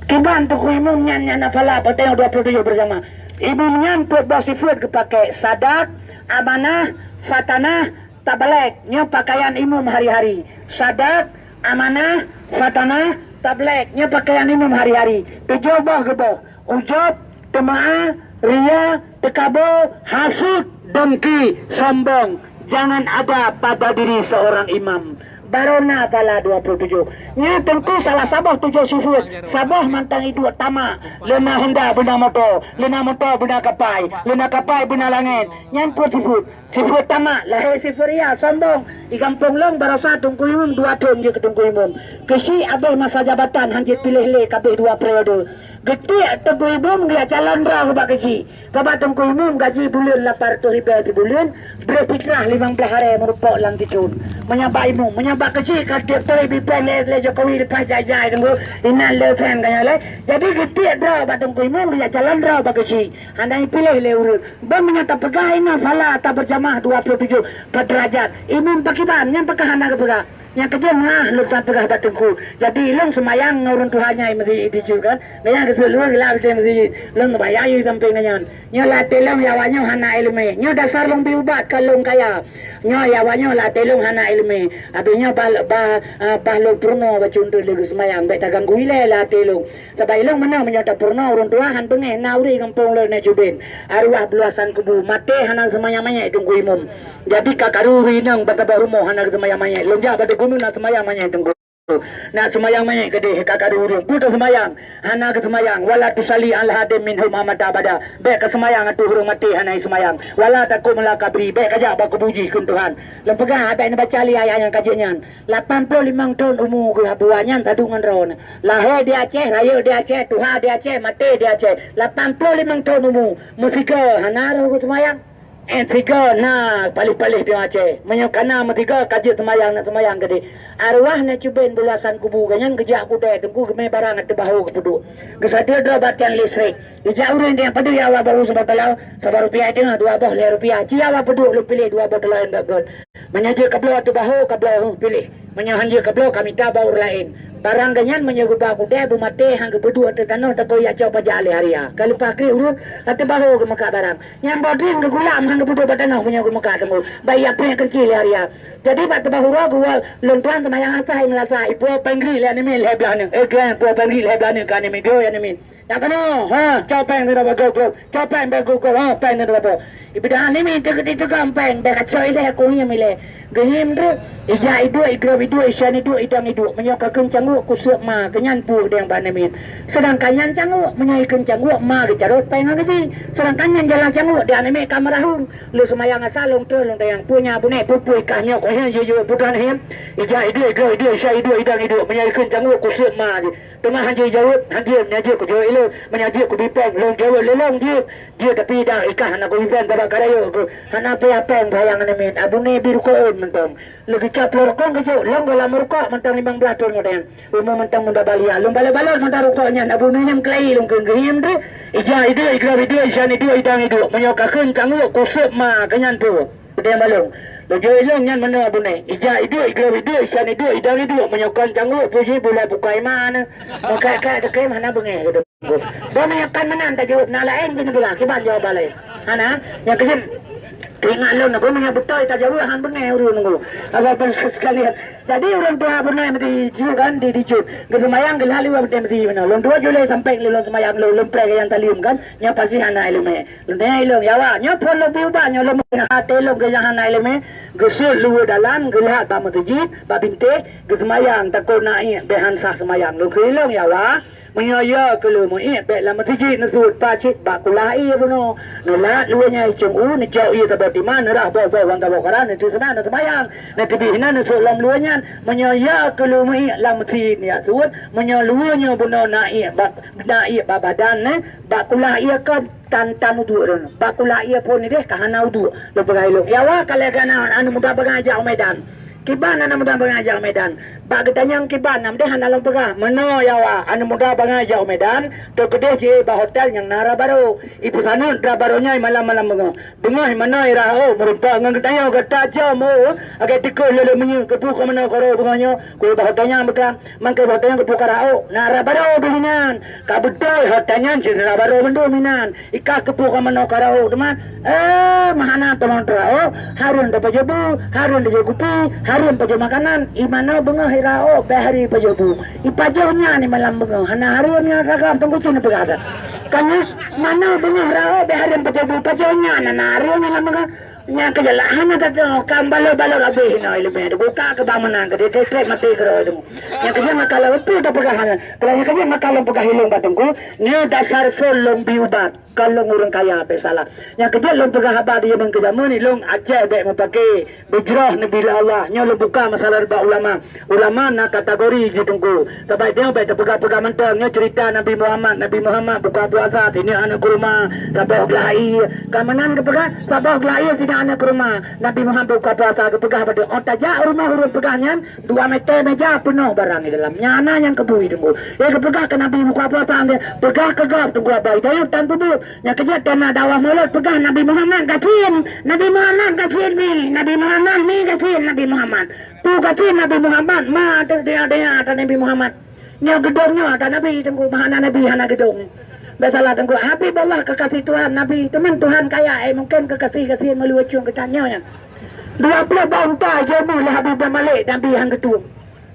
Kiban teungku imum nyan nyang na phala peuteueng dua ploh tujoh beurjamaah. Imum nyan peuet boh sifeuet geupaké, sadat, amanah, fatanah, tablék. Nyoe pakaian imum hari-hari. Sadat, amanah, fatanah, tablék. Nyoe pakaian imum hari-hari. Tujoh boh geuboh. Ujub, teumeu'ah, ria, teukabô, hasut, dengki, sombong. Jangan ada pada diri seorang imam. Barô na pala dua puluh tujoh. Nyan Teungku salah saboh tujoh sifeuet. Saboh mantong iduek tamak. Leuna honda beuna moto, leuna moto beuna kapai, leuna kapai beuna langét. Nyan peuet sifeuet. Sifeuet tamak, lahé sifeuet ria, sombong. Di gampông lôn barosa Teungku Imum dua thon jeuet keu Teungku Imum. Keuchik abéh masa jabatan han jeuet piléh lé kabéh dua periode. Geutiek Teungku Imum geujak calon droe bak keuchik. Sabab Teungku Imum gaji buleuen lapan reutôh ribèe sibuleuen, breueh fitrah limong blaih arè meurumpok lam sithon. Meunyoe bak Imum, meunyoe bak keuchik ka tiep toi bipèng lé, lé Jokowi leupah jai-jai Teungku, inan le pèng ka nyoe lé. Jadi geutiek droe bak Teungku Imum geujak calon droe bak keuchik. Hana jipiléh lé ureueng. Ban meunyoe tapeugah inoe phala tabeurjamaah dua puluh tujoh derajat. Imum pakiban, nyan pakon hana geupeugah. Nyang keujeuet meuah lôn tapeugah bak Teungku. Jadi ilôn seumayang ngon ureueng tuha nyan i meuseujid dikeue kan. Nyan keuh lôn geulak bak meuseujid. Lôn seumayang yue sampéng nyan. Nyoe lam até lôn ya awak nyoe hana ileumèe. Nyoe dasar lôn bri ubat ka lôn kaya. Nyoe ya awak nyoe lam até lôn hana ileumèe. Abéh nyoe bah, bah, ah, bah lôn peurunoe bacut lôn geuseumayang. Bèk taganggu ilèe lam até lôn. Sabab ilôn meunan meunyoe tapeurunoe ureueng tuha han beungèh na ureueng gampông lôn nèk cuben. Arwah Buluasan Kubu maté hana seumayang manyét Teungku Imum. Jadi ka karu ureueng inong bak saboh rumoh hana geuseumayang manyét. Lôn jak bak Teungku Imum na seumayang manyét Teungku. Na seumayang manyét keudéh ka karu ureueng. Peue taseumayang? Hana geuseumayang. Wala tusalli ala ahadin minhum mata abada. Bèk kaseumayang ateueh ureueng maté hana seumayang. Wala taqum ala qabri. Bèk kajak bak kubu jih kheun Tuhan. Lôn peugah, bèk neubaca lé ayat nyang ka jeuet nyan. Lapan ploh limong thon umu geuh Abu nyan taduek ngon droeneuh. Lahé di Aceh, rayeuk di Aceh, tuha di Aceh, maté di Aceh. Lapan ploh limong thon umu, meusigoe hana roh geuseumayang. Eh, sigoe na paléh-paléh piôh Aceh. Meunyoe kana meusigoe ka jeuet seumayang, nak seumayang keudéh. Arwah nèk cuben Buluasan Kubu geuh nyan geujak keu udée Teungku geumé barang ateueh bahô geupeuduek. Geusadeue droe bak tiang listrik. Geujak ureueng nyang padub ya awak baru saboh taloe, saboh rupiah teungoh dua boh lhèe rupiah. Ci awak peuduek lôn piléh dua boh taloe nyang deuh göt. Meunyoe jeuet kabloe ateueh bahô, kabloe, piléh. Meunyoe han jeuet kabloe, ka mita bak ureueng laén. Barang geuh nyan meunyoe geuba keu udée, beumaté han geupeuduek ateueh tanoh, takot jak cok pajak lé haria. Ka leupah kréh ureueng, ateueh bahô geumeukat barang. Nyang boh dring geugulam han geupeuduek bak tanoh meunyoe geumeukat teungku. Bak jak preh keuki lé haria. Jadi bak teubahô uroe geuwoe lôn tuan seumayang asai ngon lasa, ipuwoe péng gri lé aneuk miet lhèe blaih nyoe. Eh, geuwoe ipuwoe péng gri lhèe blaih nyoe keu aneuk miet, geuwoe aneuk miet. Nyang keunoe, ha, cok péng nibak gob-gob, cok péng bak gob-gob, ha, péng nibak gob. Ipidah nimi teukeudi teugam péng, bèk kacok ilèe, kuhiem ilèe. Geuhiem treuk, ijak iduek, igrob iduek, isian iduek, idang iduek. Meunyoe ka kheun cangguk, kuseuet ma, keu nyan peue deng bak nimi. Seudangkan nyan cangguk, meunyoe ikheun cangguk, ma geucarôt péng ngon geubi. Seudangkan nyan jalan cangguk, di aneuk miet ka meurahong. Lôn seumayang asa lôn troh lôn tanyong, peue nyan Abu Nèh, peue-peue ikah nyoe, kuhiem jijaweueb putra nyan. Ijak iduek, igrob iduek, isian iduek, idang iduek. Meunyoe ikheun cangguk, kuseuet ma jih. Teuma han jeuet jaweueb, han jeuet, meunyoe jeuet kujaweueb ilôn, meunyoe jeuet kubi péng, lôn jaweueb lé lôn jeuet. Jeuet tapi dak ikah hana kubi péng, sabab ka rayeuk keuh hana payah péng sayang aneuk miet. Abu Nèh bi rukok ôn mantong. Leueh geucok ploh rukong geujok, lôn goh lam rukok mantong limong blaih thon ngon dayang. Umu mantong muda balia, lôn balot-balot mantong rukok nyan, Abu Nèh nyang keulai lôn keu geuhiem tu. Ija iduek, igrob iduek, isian iduek, idang iduek. Meunyoe ka kheun cangguk, kuseuet ma keu nyan tu. Udeh balong. Laju ilong nyan meunoe Abu Nèh. Ija iduek, igrob iduek, isian iduek, idang iduek. Meunyoe kon cangguk, puji bulat bukai ma nyoe. Meukat-kat teukem hana beungèh, kata. Bah meunyoe kon meunan tajaweueb, na laén jih neupeugah, kiban jawaban laén. Hana, nyang keujeuet. Teuingat lôn, bah meunyoe beutôi tajaweueb, han beungèh ureueng nunggu. Apa-apa sekalian. Jadi ureueng tuha Abu Nèh meuti jih kan, di, di jeuet. Geuseumayang geulhah liwat meuti meuti meunoe. Lôn dua julai sampai lôn seumayang lôn, lôn preh keu nyang taleuem kan. Nyoe pasti hana ileumèe. Lôn tanyong ilong, ya wa, nyoe phon lôn bi ubah, nyoe lôn meuhah até lôn keu nyang hana ileumèe, geusut luweue dalam, geulhat bak meuseujid, bak bintéh, geuseumayang, takot na iek, bèk han sah seumayang. Lôn kheun ilong, ya wa, meunyoe ya keu lôn meuiek, bèk lam meuseujid neusut, pacit bak kulah ié bunoe. Neulhat luweue nyan i cong u, neucok ié saboh timan, neurah boh-boh wan saboh kara, neuteuseunang neuseumayang, neuteubiet hinan neusut lom luweue nyan. Meunyoe ya keu lôn meuiek lam meuseujid neujak sut, meunyoe luweue nyoe bunoe na iek bak, na iek bak badan, eh, Bak kulah ié kon tan-tan uduek droeneuh. Bak kulah ié phon ideh ka hana uduek. Lôn peugah ilong, ya wa, ka lheueh keunan aneuk muda bangai jak u Medan. Kiban aneuk muda bangai jak u Medan. Bak geutanyong kiban, nam deh hana lôn peugah. Meunoe ya wa, aneuk muda bangai jak u Medan, teukeudeh jiék bak hotel nyang na dara barô. Ipeusaneut dara barô nyan malam-malam beungoh. Beungoh manoe i rah ôk, meurumpok ngon geutanyoe gata cöm ôk, agai tikoh lé-lé meunyeue, keupeue ka manoe ka rôk beungoh nyoe, keu bahô tanyan beukam, mangke bahô tanyan keupeue ka rah ôk, na dara barô dum inan. Ka beutôi hot tanyan cit dara barô mandum inan. Ikah keupeue ka manoe ka rah ôk teuma, eh, meuhana teuma rah ôk, hareuem tapajoh bu, hareuem tajoh kupi, hareuem pajoh makanan, i manoe beungoh i rah ôk, bèk hareuem pajoh bu. Ipajoh nyan i malam beungoh, hana hareuem nyan ragam teungku cit neupeugah that. Ka nyan manoe beungoh rah ôk, bèk hareuem pajoh bu, pajoh nyan hana hareuem i malam beungoh. Nyang keu jalan hana tato, kam balot-balot habéh inoe ileumèe. Buka keu bang meunan, keu trek-trek maté keudroe teungku. Nyang keu jalan maka lôn peue tapeugah hana. Kalau nyang keu jalan maka lôn peugah ilôn bak teungku, nyoe dasar phon lôn bi ubat. Kon lôn ureueng kaya, bèk salah. Nyang keu jalan lôn peugah haba di jameun keu jameun, ilôn Aceh bèk meupaké. Beujroh neubi lé Allah. Nyoe lôn buka masalah bak ulama. Ulama na kategori jih teungku. Sabab nyoe bèk tapeugah-peugah mantong. Nyoe cerita Nabi Muhammad. Nabi Muhammad buka puasa, sinyak aneuk kurma, saboh glah ie. Ka meunan geupeugah, saboh glah ie, sinyak aneuk kurma. Nabi Muhammad buka puasa geupeugah bak teungku. Oh, tajak u rumoh ureueng peugah nyan, dua meter meja peunoh barang di dalam. Nyan na nyang keubui teungku. Dia geupeugah keu Nabi buka puasa, dia peugah keu gob teungku Abai. Dayeuh tan peubuet. Nyang keu jeuet teuma dakwah mulod peugah Nabi Muhammad gasien, Nabi Muhammad gasien mi, Nabi Muhammad mi gasien Nabi Muhammad. Peue gasien Nabi Muhammad, ma teuk dia-dia ata Nabi Muhammad. Nyoe geudong nyoe ata Nabi teungku, ma hana Nabi hana geudong. Bèk salah teungku, Habibullah kekasih Tuhan Nabi, teuma Tuhan kaya, eh, mungken kekasih gasien meuluwa cueng keu tanyoe nyan. Dua ploh boh unta jeuet lé Habib Malik Nabi han geutueng.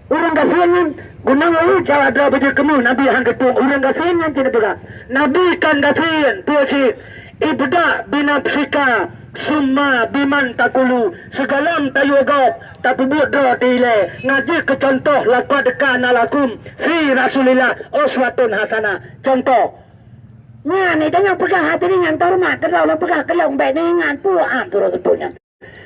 Ureueng gasien nyan, gunong uhu jawa droe beujeuet keumu Nabi han geutueng ureueng gasien nyan cit peugah. Nabi kan gasien, peue cit? Ibda binafsika, summa biman takulu. Sigohlom tayue gob, tapeubuet droe di ilèe. Ngaji keu cuntoh, laqad kana lakum fi Rasulillah uswatun hasanah. Cuntoh. Nyan, tanyoe peugah hadirin nyang teuhoreumat, keudroe lôn peugah keu lôn bèk neuingat peue am peue teupeu nyan.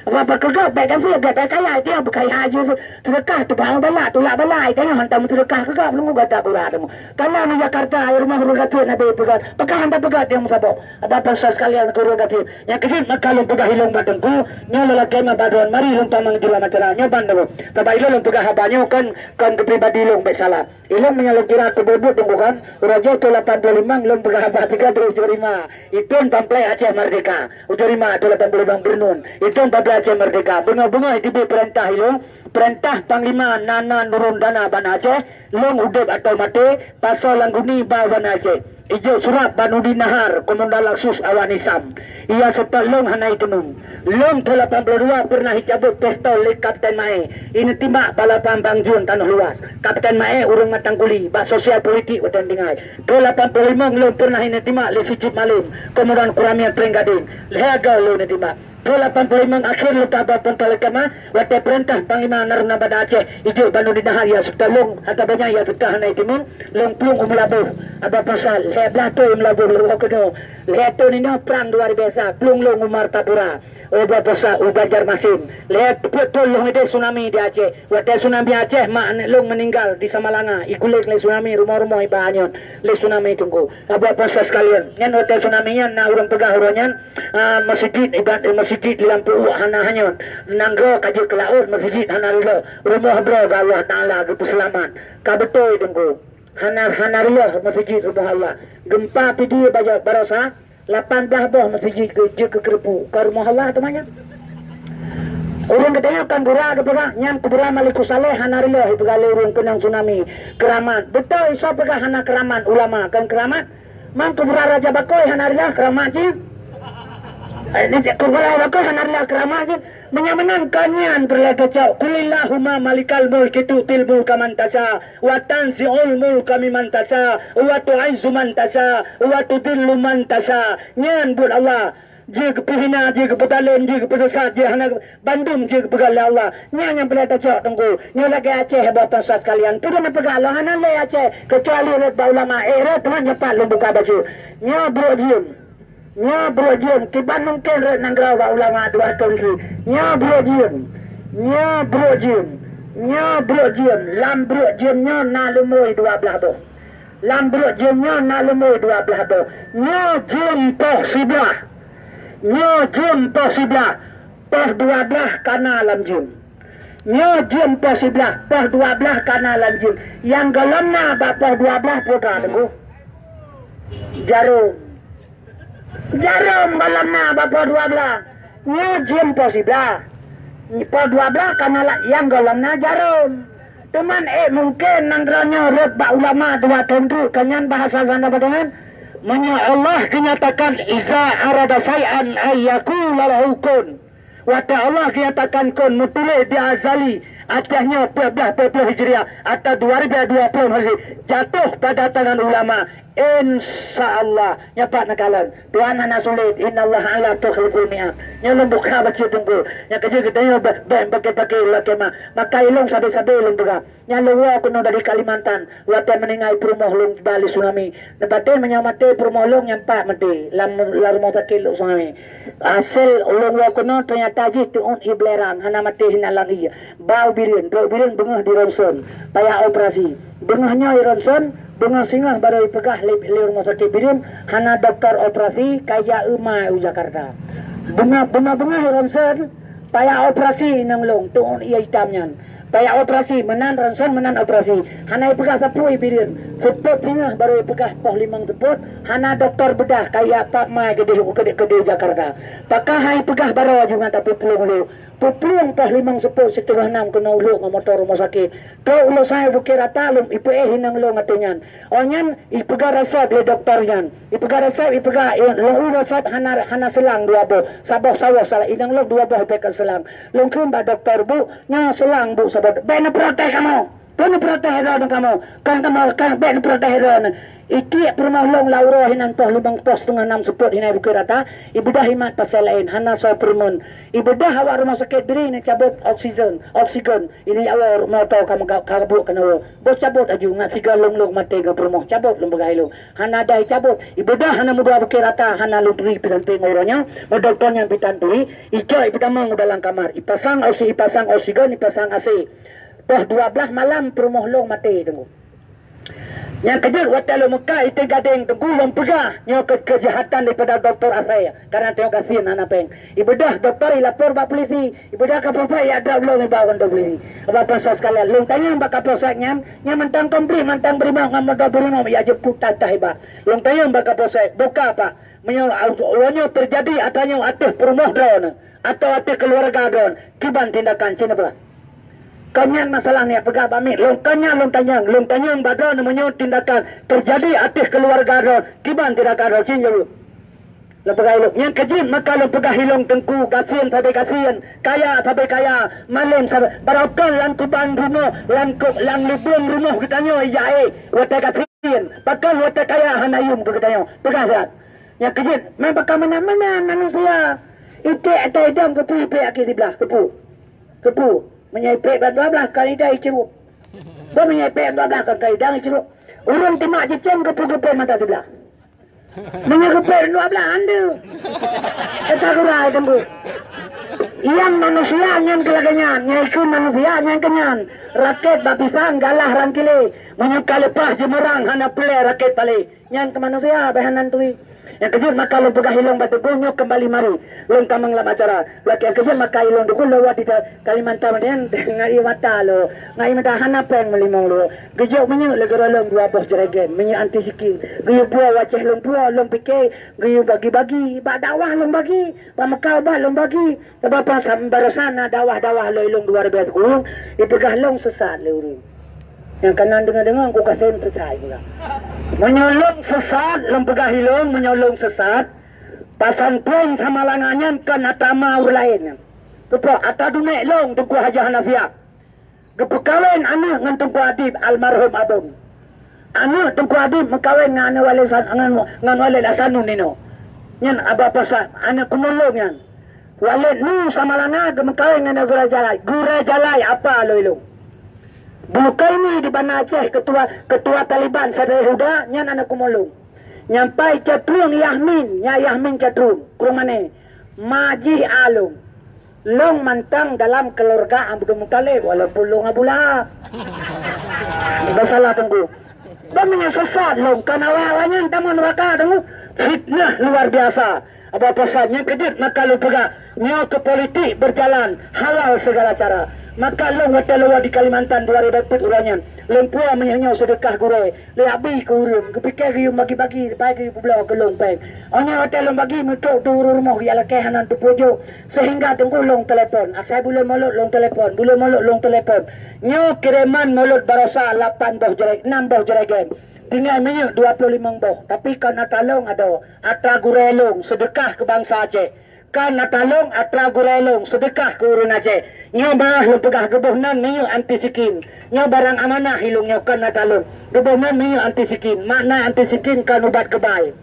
Apa-apa keu gob bèk gampông, gata kaya, dia bukaya aju seudeukah teuba bala, tulak bala, ai tanyoe hantom seudeukah keu gob, lôn gata gura teuma. Kana di Jakarta, ai rumoh ureueng gasien Nabi peugah, peugah hana peugah dia meusaboh. Ada pesan sekalian keu ureueng gasien. Nyang keujieb maka lôn peugah ilôn bak teungku, nyoe lôn lakèe meubadan, mari lôn tamong jula macam nyoe ban teungku. Sabab ilôn lôn peugah haba nyoe kon, kon keu pribadi lôn bèk salah. Ilôn meunyoe lôn kira keu buet-buet teungku kan, uroe jih thôn lapan puluh lima lôn peugah haba tiga puluh tujoh lima. Item pamflet Aceh Merdeka. Ujoe lima thôn lapan puluh lima beureunon. Item pamflet Aceh Merdeka. Beungoh-beungoh iteubiet peurintah ilôn, peurintah Panglima Nana Nurul Dana Banda Aceh, lôn udeb atau maté, pasoe lam guni ba Banda Aceh. Ijok surat bak Nurdin Nahar, komandan Laksus awak Nisam. Iya seutôt lôn hana iteumeung. Lôn thôn lapan puluh dua peureunah icabot pistol lé Kapten Mae, ineutimbak bak lapan Bang Jun Tanoh Luas. Kapten Mae ureueng Matang Kuli, bak sosial politik watèe tinggai. Thôn lapan puluh lima lôn peureunah ineutimbak lé Sijit Malem, komandan Koramil Pring Gadeng. Lhèe goe lôn ineutimbak. Thôn lapan puluh lima akhé lôn tabah peuntah leukeumah, watèe peurintah Panglima Naruna Banda Aceh, ijok bak Nurdin Nahar iya seutôt lôn, hata banyak iya seutôt hana iteumeung, lôn plueng u Meulaboh. Abah Pasal, lhèe blah thôn u Meulaboh lôn keunoe. Lhèe thôn inoe prang luar biasa, plueng lôn u Martapura. Uba Pasal, u Banjarmasin. Lhèe peuet thôn lôn ideh tsunami di Aceh. Watèe tsunami Aceh, mak aneuk lôn meuninggal di Samalanga, iguleng lé tsunami, rumoh-rumoh iba anyot lé tsunami teungku. Abah Pasal sekalian, nyan watèe tsunami nyan na ureueng peugah uroe nyan, ah, meuseujid ibadat, meuseujid di lampôh uek hana hanyot. Nanggroe ka jeuet keu laôt, meuseujid hana reuloh. Rumoh droe bak Allah Taala geupeuseulamat. Ka beutôi teungku. Hana, hana reuloh meuseujid rumoh Allah. Geumpa Pidie barosa, lapan blah boh meuseujid geu-, jeuet keu keureupu. Ka rumoh Allah teuma nyan. Ureueng geutanyoe kan gura geupeugah, nyan kuburan Malikus Saleh hana reuloh ipeugah lé ureueng keunong tsunami. Keuramat. Beutôi soe peugah hana keuramat ulama, kon keuramat? Man kuburan Raja Bakoi hana reuloh keuramat jih. Eh, ni cek kuburan Raja Bakoi hana reuloh keuramat jih. Meunyoe meunan kon nyan peureulèe tacok, "Qulillahumma malikal mulki tu'til mulka man tasya, wa tanzi'ul mulka mimman tasya, wa tu'izzu man tasya, wa tudhillu man tasya." Nyan buet Allah. Jeuet geupeuhina, jeuet geupeutalon, jeuet geupeusesat, jeuet hana bandum jeuet geupeugah lé Allah. Nyan nyang peureulèe tacok teungku. Nyoe lagèe Aceh, Abah Pasal sekalian. Peue na peugah lôn hana lé Aceh, keucuali rot bak ulama. Eh, rot teuma nyoe pat lôn buka bacut. Nyoe brok jeuem. Nyoe brok jeuem, kiban mungken rot nanggroe bak ulama dua thôn jih. Nyoe brok jeuem. Nyoe brok jeuem. Nyoe brok jeuem. Lam brok jeuem nyoe na leumoi dua blah boh. Lam brok jeuem nyoe na leumoi dua blah boh. Nyoe jeuem poh siblah. Nyoe jeuem poh siblah. Poh dua blah ka na lam jeuem. Nyoe jeuem poh siblah, poh dua blah ka na lam jeuem. Nyang gohlom na bak poh dua blah peue teungku? Jarôm. Jarôm gohlom na bak poh dua blah. Nyoe jeuem poh siblah. Poh dua blah ka na la-, nyang gohlom na jarôm. Teuma, eh, mungken nanggroe nyoe rot bak ulama dua thôn treuk, keu nyan bahasa Sunda peue nyan? Meunyoe Allah geunyatakan, "Iza arada syai'an an yaqula lahu kun." Watèe Allah geunyatakan kon, meutuléh di azali, ateueh nyoe peuet blah peuet ploh Hijriah atau dua ribu dua puluh Masehi, jatuh pada tangan ulama, Insya Allah, nyoe pat neukalon. Tuhan hana sulet. Innallaha la yukhliful mi'ad. Nyoe lôn buka bacut teungku. Nyang keujeuet geutanyoe bèk, bèk paké-paké lakèe mah. Maka ilôn sabe-sabe lôn peugah. Nyang lôn woe keunoe dari Kalimantan. Watèe meuninggai peurumoh lôn ba lé tsunami. Neupatéh meunyoe maté peurumoh lôn nyang pat maté. Lam, lam rumoh sakét lôn tsunami. Hasé lôn woe keunoe teunyata jih teuôt ié beulerang. Hana maté hinan lam ié. Ba u Bireuen, trok u Bireuen beungoh di ronson, payah operasi. Beungoh nyoe i ronson, beungoh singoh barô ipeugah lé, lé rumoh sakét Bireuen, hana dokto operasi, ka ijak eu ma u Jakarta. Beungoh, beungoh-beungoh i ronson, payah operasi inong lôn, teuôt ié itam nyan. Payah operasi, meunan ronson, meunan operasi. Hana ipeugah sapeue i Bireuen. Seupôt singoh barô ipeugah poh limong seupôt, hana dokto beudah, ka ijak pat ma keudéh, keudéh, keudéh Jakarta. Pakon han ipeugah barô aju ngon tapeupulang lé. Peuplueng poh limong seupôt siteungoh nam keunoe ulok ngon moto rumoh sakét. Trok ulok sabe Bukét Rata lom ipeuéh inong lôn ateueh nyan. Oh nyan ipeugah resep lé dokto nyan. Ipeugah resep, ipeugah, eh, lôn u resep hana, hana seulang dua boh. Saboh sawoe salah inong lôn dua boh ipeuéh keu seulang. Lôn kheun bak dokto, "Bu, nyoe seulang, Bu, saboh." "Bèk neuprotes kamoe! Bèk neuprotes droeneuh kamoe! Kan kamoe, kan bèk neuprotes droeneuh!" Ikiek peurumoh lôn lam uroe hinan poh limong poh siteungoh nam seupôt hinan Bukét Rata, ibeudôh imat pasai laén, hana soe peurumoh. Ibeudôh awak rumoh sakét Bireuen, icabot oksigen, oksigen, ini awak moto ka meuga-, ka buet keunoe. Boh cabot aju ngat sigoe lôn-lôn maté ngon peurumoh, cabot lôn peugah ilôn. Hana dai cabot. Ibeudôh hana meudua Bukét Rata, hana lôn turi pih tanteng uroe nyoe. Meudokto nyan pih tan turi, icok ipeutamong u dalam kamar. Ipasang oksi-, ipasang oksigen, ipasang A C. Poh dua blaih malam peurumoh lôn maté teungku. Nyang keujeuet watèe lôn meukat Ité Gadeng teungku lôn peugah nyoe keu keujahatan daripada dokto asai, karena tanyoe gasien hana péng. Ibeudôh dokto ilapor bak polisi, ibeudôh Kapolsek ijak drop lôn iba u kantor polisi. Bapak-bapak sekalian, lôn tanyong bak Kapolsek nyan, nyan mantong komplit, mantong brimob ngon mantong brimob ijak jemput tah-tah iba. Lôn tanyong bak Kapolsek, "Buka, Pak, meunyoe uroe nyoe teujadi ata nyoe ateueh peurumoh droeneuh, atau ateueh keuluwarga droeneuh, kiban tindakan cit neupeugah?" Ka nyan masalah nyan peugah bak miet. Lôn ka nyan lôn tanyong, lôn tanyong bak droeneuh meunyoe tindakan teujadi ateueh keuluwarga droeneuh, kiban tindakan droeneuh, cit jaweueb. Lôn peugah ilôn, nyang keujeuet maka lôn peugah ilôn teungku, gasien sabe gasien, kaya sabe kaya, malém sabe, barokon lam kubang rumoh, lam ku-, lam lubông rumoh geutanyoe ijak éh, watèe gasien, pakon watèe kaya hana yum keu geutanyoe. Peugah siat. Nyang keujeuet, meunan pakon meunan-meunan manusia. Iték ateueh idong keupeue ipék aki siblah, keupeue? Keupeue? Meunyoe ipék ban dua blaih kon idang icurôk. Bah meunyoe ipék ban dua blaih kon idang icurôk. Ureueng timak cicém keupeue geupék mata siblah. Meunyoe geupék dua blaih ande. Eta gura ai teungku. Nyang manusia nyan keu lagèe nyan, nyang ikheun manusia nyan keu nyan. Rakét bak pisang galah rangkilé. Meunyoe ka leupah jeumeurang hana peureulèe rakét palé. Nyan keu manusia, bah hana turi. Nyang keujeuet maka lôn peugah ilôn bak teungku nyoe keumbali mari. Lôn tamong lam acara. Lagèe keujeuet maka ilôn teungku lôn wat di Kalimantan nyan ngai mata lôn. Ngai mata hana péng meulimong lôn. Geujok minyeuk lé gurèe lôn dua boh jerigen, minyeuk anti siki. Geuyue puwoe u Aceh lôn puwoe, lôn pike geuyue bagi-bagi. Bak dakwah lôn bagi, bak Mekah ubat lôn bagi. Sabab baroesa na dakwah-dakwah lôn ilôn dua ribèe sikureueng, ipeugah lôn sesat lé ureueng. Nyang kanan deungoe-deungoe, ku kasem sesat ipeugah. Meunyoe lôn sesat, lôn peugah ilôn, meunyoe lôn sesat, pasantren Samalanga nyan kon atra ma ureueng laén nyan. Keupeue atra dunek lôn Teungku Hajah Hanafiah. Geupeukawen aneuk ngon Teungku Adib almarhum Abon. Aneuk Teungku Adib meukawen ngon aneuk Walid San-, ngon, ngon Walid Hasanun inoe. Nyan Aba Pasat, aneuk keunoe lôn nyan. Walid Nu Samalanga geumeukawen ngon aneuk Gurèe Jalai. Gurèe Jalai apa lôn ilôn. Bulukaini di Banda Aceh, ketua, ketua Taliban Saideh Huda, nyan aneuk keunoe lôn. Nyang pai Catrun Yahmin, nya Yahmin Catrun, Krueng Mané. Ma jih a lôn. Lôn mantong dalam keuluwarga Abdul Muthalib, walaupun lôn Abu Lahab. Bah salah Teungku. Bah meunyoe sesat lôn, kon awai-awai nyan tamong neuraka Teungku. Fitnah luar biasa. Aba Pasat nyang keujeuet maka lôn peugah, nyoe keu politik berjalan halal segala cara. Maka lôn watèe lôn di Kalimantan dua ribèe peuet uroe nyan, lôn puwoe meunyoe nyoe seudeukah gurèe. Lé abi keu ureueng, geupike geuyue bagi-bagi, pai geuyue peubloe keu lôn péng. Óh nyan watèe lôn bagi, meutrok dua ureueng rumoh geujak lakèe hana teupeujok. Sehingga Teungku lôn telepon, asai buleuen Molot lôn telepon, buleuen Molot lôn telepon. Nyoe kireman Molot baroesa lapan boh jere-, enam boh jerigen. Tinggai minyeuk dua ploh limong boh, tapi kon atra lôn adoe, atra gurèe lôn, seudeukah keu bansa Aceh. Kan atra lôn, atra gurée lôn, seudeukah keu ureuëng Aceh. Nyoe bah lôn peugah geuboh nan minyeuk anti sikin. Nyoe barang amanah ilôn nyoe kan atra lôn. Geuboh nan minyeuk anti sikin. Makna anti sikin kan ubat keubai.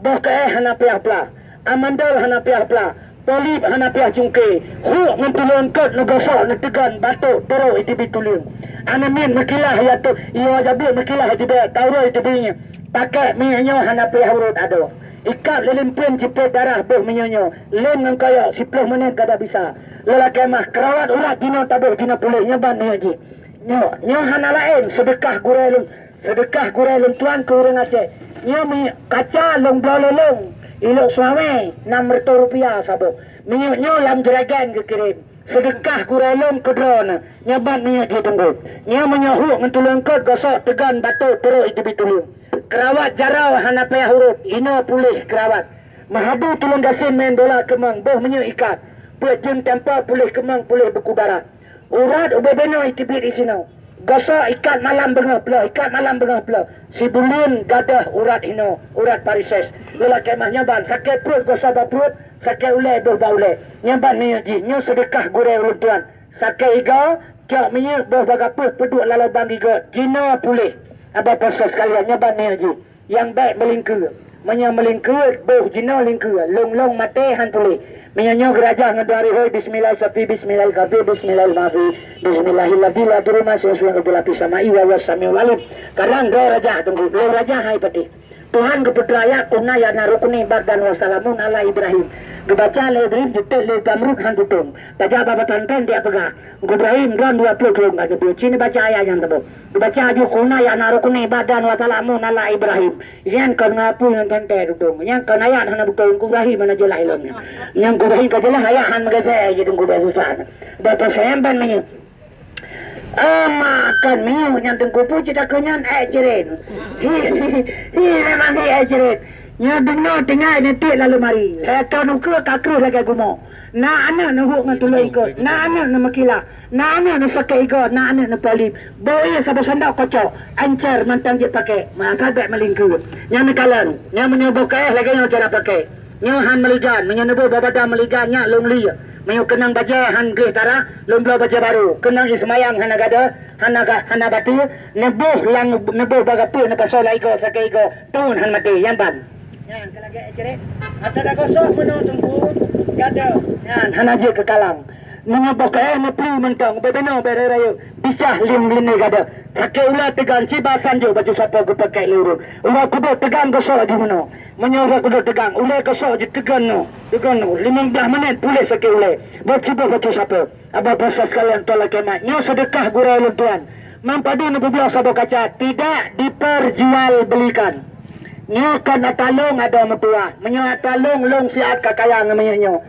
Boh keuéh hana piah plah. Amandel hana piah plah. Polip hana piah cungke. Huek ngon tuleueng kot neugosok neuteugan batok toro iteubi tuleueng. Aneuk miet meukilah ya tu, iya jabeuk meukilah jibée tauroi teubi. Pakai minyeuk nyoe hana piah urot adoe. Ikat lé limpén cipet darah boh minyeuk nyoe. Lem ngon kayok siploh menit kada bisa. Lelaki mah kerawat urat jinoe taboh jinoe puléh nyoe ban minyeuk jih. Nyoe, nyoe hana laén seudeukah gurée lôn, seudeukah gurée lôn tuan keu ureuëng Aceh. Nyoe minyeuk kaca lôn bloe lé lôn, ilok suawé enam reutôh rupiah saboh. Minyeuk nyoe lam juragan geukirém. Seudeukah gurée lôn keudroe na, nyoe ban minyeuk jih teunggu. Nyoe meunyoe huek ngon tuleueng kot gosok teugan batok toro iteubi tuleueng. Kerawat jaroe hana payah urot, inoe puléh kerawat. Meuhadu tuleueng gasien main bola keumang boh minyeuk ikat. Peuet jeuem tempo puléh keumang puléh buku darah. Urat ubé benoe iteubiet isinoe. Gosok ikat malam beungoh ploh, ikat malam beungoh ploh. Sibuleuen gadoh urat hinoe, urat parises. Lelaki mah nyoe ban sakét pruet gosok bak pruet, sakét ulée boh bak ulée. Nyoe ban minyeuk jih, nyoe seudeukah gurée ulôn tuan. Sakét igoe, cok minyeuk boh bak gapeue peuduek lam lubang gigot, jinoe puléh. Abah proses sekalian, nyoe ban minyeuk jih. Nyang bék meulingkeue. Meunyoe meulingkeue, boh jinoe lingkeue, lông-lông maté han puléh. Meunyoe nyoe geurajah ngon dua rihôi, bismillah sapi, bismillah kafi, bismillah mafi, bismillahilladzi la yadurru ma'asmihi syai'un fil ardi wa huwas samiul alim. Kadang droe rajah teungku, lông rajah hai patéh. Tuhan geupeutraya kona ya na rukuni bardan wa salamun ala Ibrahim. Geubaca lé Ibrahim, jeuet lé Zamrud han tutong. Tajak bak pesantren dia peugah, Teungku Ibrahim, droen dua ploh thôn ka teubiet. Ci neubaca ayat nyang teuboh. Geubaca aju kona ya na rukuni bardan wa salamun ala Ibrahim. Nyan kon ngapui ngon teuntée tutong. Nyan kon ayat hana beutôi, Teungku Ibrahim hana jeulaih lom nyan. Nyan Teungku Ibrahim ka jeulaih ayat han meugeusée jih Teungku Ibrahim susah. Dah peuseumpan meunyoe. Ama kan minyeuk nyan teungku pu cit takeu nyan ék ciren. Hi, hi, memang hi ék ciren. Nyoe deungoe tinggai neutiek lam leumari. Lhée thon ukeue ka kreueh lagée gumoe. Na aneuëk neuhuek ngon tuleueng kot, na aneuëk neumeukilah, na aneuëk neusakét igoe, na aneuëk neupolip. Boh ié saboh sandok kocok, ancer mantong jeuet pakai. Maka bék meulingkeue. Nyan neukalon, nyan meunyoe boh keuéh lagée nyoe cara pakai. Nyoe han meuligan, meunyoe neuboh bak badan meuligan nyak lôn li. Meunyoe keunong bajée han gleh tarah, lôn bloe bajée barô. Keunong ié seumayang hana gadoh, hana ga-, hana batée, neuboh lam, neuboh bak gapeue neupasoe lam igoe sakét igoe, thon han maté, nyan ban. Nyan, keu lagée cerét. Ata gosok meunoe teungku, gadoh. Nyan, hana jeuet keu kalang. Meunyoe boh keuéh neupli mantong, bubenoe bék rayeuk, pisah lem linéh gadoh. Sakét ulée teugan, siba sanjok baju sapo geupakai lé ureuëng. Uroe kudok teugan gosok laju meunoe. Meunyoe uroe kudok teugan, ulée gosok jiteugan nyoe, teugan nyoe, limong blaih menit puléh sakét ulée. Boh cuboh baju sapo. Abah proses sekalian tuan lakée mat. Nyoe seudeukah gurée lôn tuan. Mam padum neububloe saboh kaca, tidak diperjualbelikan. Nyoe kon ata lông adoe meutuwah. Meunyoe ata lông, lông siat ka kaya ngon minyeuk nyoe.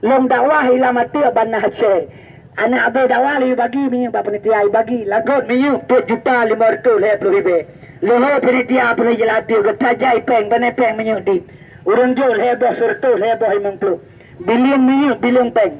Lông dakwah ilam ateueh ban na hasé. Aneuk abée dakwah laju bagi minyeuk bak panitia, bagi lagot minyeuk peuet juta limong reutôh lhée ploh ribée. Leuhô panitia peunoh jih lam ateueh geutajai péng, beuné péng minyeuk dit. Ureuëng jok lhée boh seureutôh, lhée boh limong ploh. Bilieng minyeuk, bilieng péng.